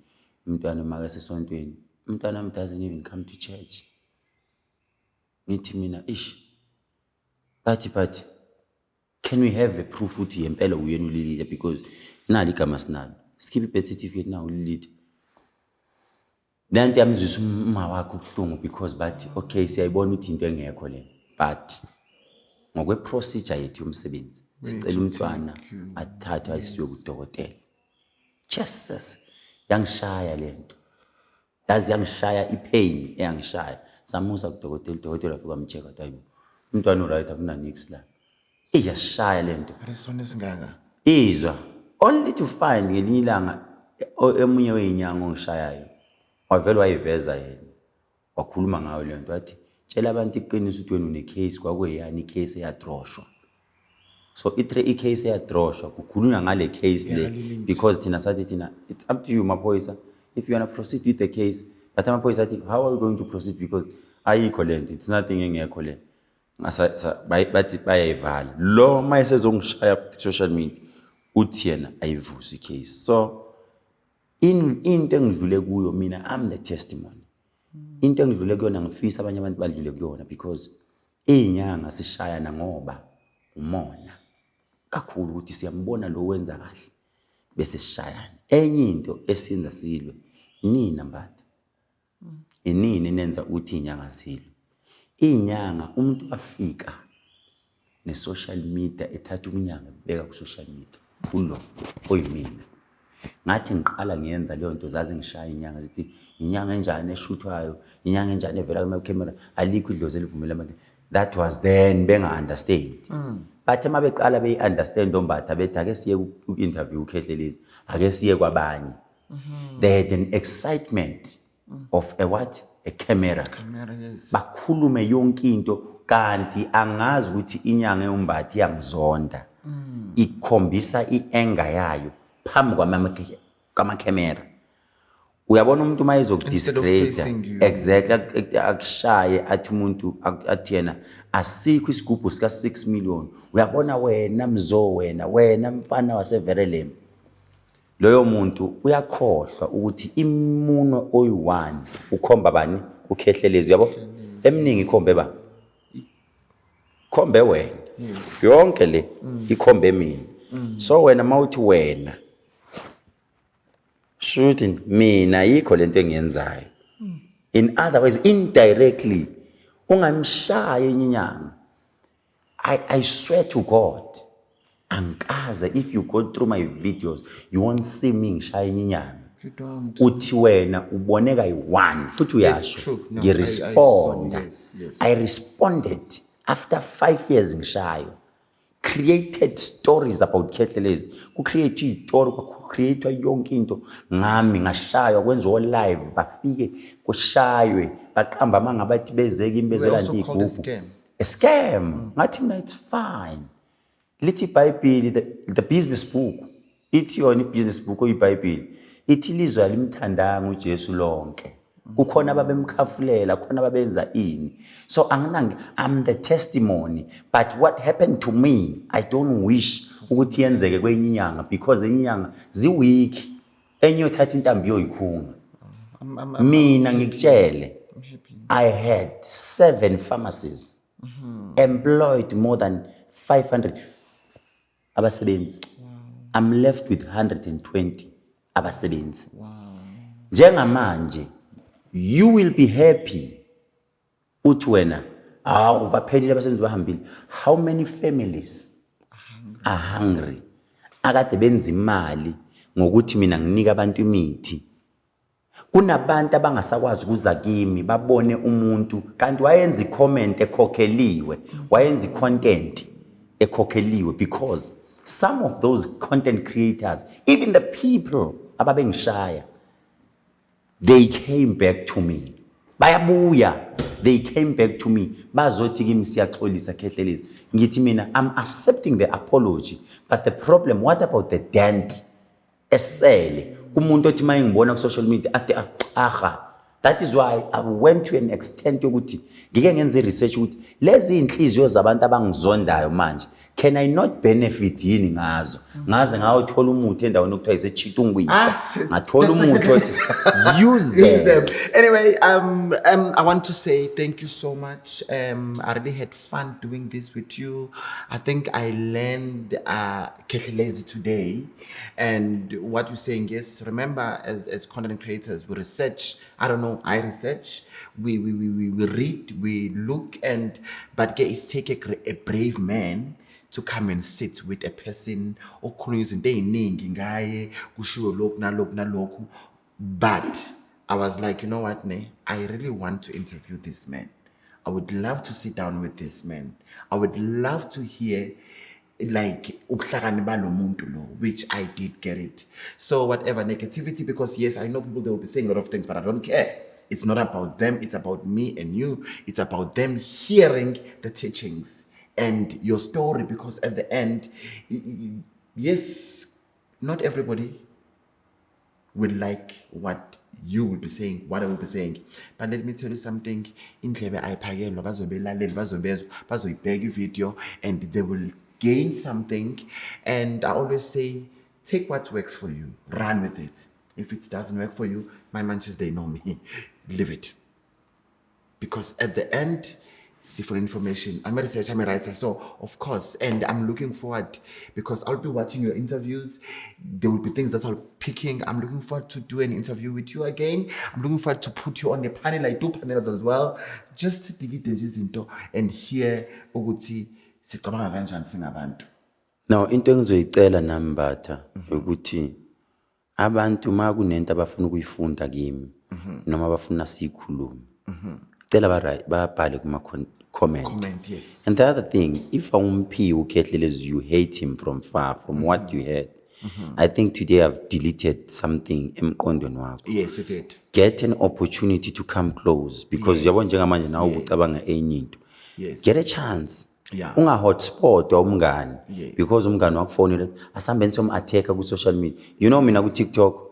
Umntwana makasesontweni, umntwana wami doesn't even come to church. Ngithi mina, ish, bathi, "But can we have a proof ukuthi yempela uyena uLilitha? Because nali igama sinalo, sikhiphe i-birth certificate, nawo uLilitha." Le nto yamzwisa uma wakhe ubuhlungu, because bathi, "Okay, siyayibona ukuthi into engekho le, but ngokwe-procedure yethu yomsebenzi, sicela umntwana athathwe ayisiwe kudokotela." Jesus, yangishaya le nto, yazi, yangishaya ipain, eyangishaya. Samusa kudokotela, udokotela wafika wam-check-a, wathi, "Hayibo, umntwana u-right, akuna-nix la." Iyashaya le nto. Resona esingaka. Izwa, only to find ngelinye ilanga emunye wey'nyanga ongishayayo wavele wayiveza yena, wakhuluma ngayo le nto, wathi, "Tshela abantu iqiniso ukuthi wena une-case." Kwakuyeyani i-case eyadroshwa? So i-case eyadroshwa, kukhulunywa ngale case le, Yakalilithi. because thina sathi thina, "It's up to you, maphoyisa, if you wanna proceed with the case." But amaphoyisa athi, "How are we going to proceed? Because ayikho le nto, it's nothing, engekho le." Bathi bayayivala. Lo uma esezongishaya futhi ku-social media, uthi yena ayivusi i-case. So into engidlule kuyo mina, I'm the testimony. Into engidlule kuyona, ngifisa abanye abantu badlule kuyona, because iy'nyanga sishayana ngoba umona kakhulu, ukuthi siyambona lo wenza kahle bese sishayana. Enye into esinza silwe, nina Mbatha, inini nenza ukuthi iy'nyanga zilwe. Iy'nyanga, umuntu afika ne-social media, ethatha umnyanga ebeka ku-social media, kulo oyimina. Ngathi ngiqala ngiyenza leyo nto, zaze ngishaya inyanga, zithi, "Inyanga enjani eshuthwayo? Inyanga enjani evela kuma-camera? Alikho idlozi elivumela abantu." That was then, benga-understand. Bathe uma beqala beyi-understand oMbatha, bethi, "Ake siye ku-interview uKhehlelezi, ake siye kwabanye." They had an excitement of a what? A camera. Camera, yes. Bakhulume yonke into, kanti angazi ukuthi inyanga yoMbatha iyangizonda, ikhombisa i-anger yayo phambi kwamakhemera. Uyabona, umuntu uma Instead of ezoku-discredita, facing you. Exactly, akushaye, athi umuntu athi yena asikho isigubhu sika 6 million. Uyabona wena mzo, wena mfana waseVerelem, loyo muntu uyakhohlwa ukuthi imuno oyi-one ukhomba bani? UKhehlelezi. Yabo, eminingi ikhombe ba khombe wena, yonke le ikhombe mina. So wena mawuthi wena shuthi mina yikho lento engiyenzayo. In other words, indirectly ungamshaya enye inyanga. I swear to God, angikaze. If you go through my videos, you won't see me ngishaya enye inyanga. You don't. Uthi wena ubone kayi-one futhi uyasho. True. No, Ngiresponda. I saw, yes. I responded after 5 years ngishayo, created stories about Khehlelezi, ku-create iy'tori, ku-create yonke into ngami, ngashaywa, kwenziwa live, bafike kushaywe, baqamba amanga, bathi beze kimi were bezolanda also called a iy'gubhu. Scam. A scam. Ngathi mina, "It's fine." Lithi iBhayibheli, the business book, ithi yona i-business book oyiBhayibheli, ithi ilizwe alimthandanga uJesu lonke, kukhona ababemkhafulela, khona ababenza ini. So anginange, I'm the testimony. But what happened to me, I don't wish ukuthi yenzeke kwenye inyanga, because enye inyanga zi-weak, enye yothatha intambo iyoyikhunga. I'm Mina ngikutshele, I'm happy. I had seven pharmacies, employed more than 500 abasebenzi. I'm left with 120 abasebenzi. Njengamanje, you will be happy. Uthi wena, "Hawu, baphelile abasebenzi, bahambile." How many families are hungry? Akade benza imali ngokuthi mina nginika abantu imithi. Kunabantu abangasakwazi ukuza kimi babone umuntu, kanti wayenza i-comment ekhokheliwe, wayenza i-content ekhokheliwe, because some of those content creators, even the people ababengishaya, they came back to me, bayabuya, they came back to me, bazothi kimi, "Siyaxolisa, Khehlelezi." Ngithi mina, "I'm accepting the apology, but the problem, what about the dent esele kumuntu othi uma ngibona ku-social media athi, 'Ah, aha?'" That is why I went to an extent yokuthi ngike ngenze i-research ukuthi lezi iy'nhliziyo zabantu abangizondayo manje, can I not benefit yini ngazo? Ngaze ngawuthola umuthi endaweni okuthiwa ise-Chitungwiza. Ngathola umuthi othi use Use them. Them. Anyway, I want to say thank you so much. I really had fun doing this with you. I think I learned Khehlelezi today, and what you're saying is, remember, as content creators, we research. I don't know, I research. We read, we look, and but ke it's take a brave man to come and sit with a person okhulunywa izinto ey'ningi ngaye, kushiwo lokhu nalokhu nalokhu, but I was like, "You know what, ne? I really want to interview this man. I would love to sit down with this man. I would love to hear like ubuhlakani balo muntu lo," which I did get it. So whatever negativity, because yes, I know people, they will be saying a lot of things, but I don't care. It's not about them, it's about me and you. It's about them hearing the teachings and your story, because at the end, yes, not everybody will like what you will be saying, what I will be saying. But let me tell you something, indlebe ayiphakelwa, bazobe belalela, bazobezwa, bazoyibheka ivideo and they will gain something. And I always say, take what works for you, run with it. If it doesn't work for you, my manches, they know me, leave it. Because at the end, see, for information, I'm a researcher, I'm a writer, so of course, and I'm looking forward because I'll be watching your interviews. There will be things that I'll picking. I'm looking forward to do an interview with you again. I'm looking forward to put you on the panel. I do panels as well, just to dig nje izinto and hear ukuthi sicabanga kanjani singabantu. Now into engizoyicela nami, Mbatha, ukuthi abantu ma kunento abafuna ukuyifunda kimi noma abafuna siyikhulume, cela babhale kuma comment. Comment, yes. And the other thing, if awumphiwe uKhehlelezi, you hate him from far, from what you heard. I think today I've deleted something emqondweni wakho. Yes, you did. Get an opportunity to come close because yabo njengamanje nawe ucabanga enye into. Get a chance. Unga-hotspot umngani because umngani wakufonela, asihambeni siyom-attack-a ku-social media. Mina ku-TikTok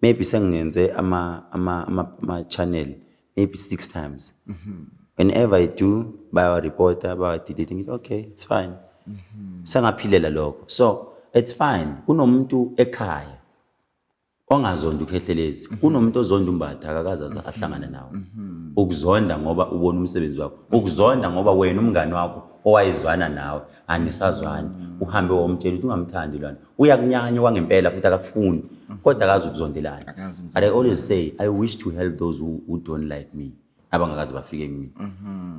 maybe sengingenze ama-channel maybe six times. Whenever I do, bayawa-reporta, bayawa-delete. Ngithi okay, it's fine, sengaphilela lokho, so it's fine. Kunomuntu ekhaya ongazondi uKhehlelezi, kunomuntu ozonda uMbatha, akakaze aze ahlangane nawe. Ukuzonda ngoba ubona umsebenzi wakho, ukuzonda ngoba wena umngani wakho owayezwana nawe anisazwani, uhambe womtshela ukuthi ungamthandi lwana, uyakunyanya kwangempela futhi akakufuni, kodwa akazi ukuzondelana. Akazi. But I always say I wish to help those who don't like me, abangakaze bafike kimi.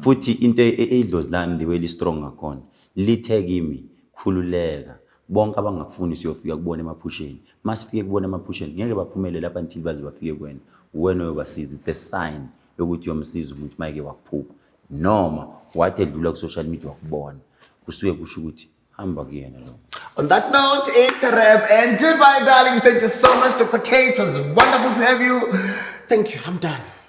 Futhi into idlozi lami, the way li-strong ngakhona, lithe kimi, "Khululeka, bonke abangakufuni siyofika kubona emaphusheni. Masifike kubona emaphusheni, ngeke baphumele lapha until baze bafike kuwena, uwena oyobasiza." It's a sign yokuthi uyomsiza umuntu mayeke wakuphupha noma wathi edlula ku-social media wakubona, kusuke kusho ukuthi hamba kuyena lo. On that note, it's a wrap and goodbye, darling. Thank you so much, Dr. K. It was wonderful to have you. Thank you. I'm done.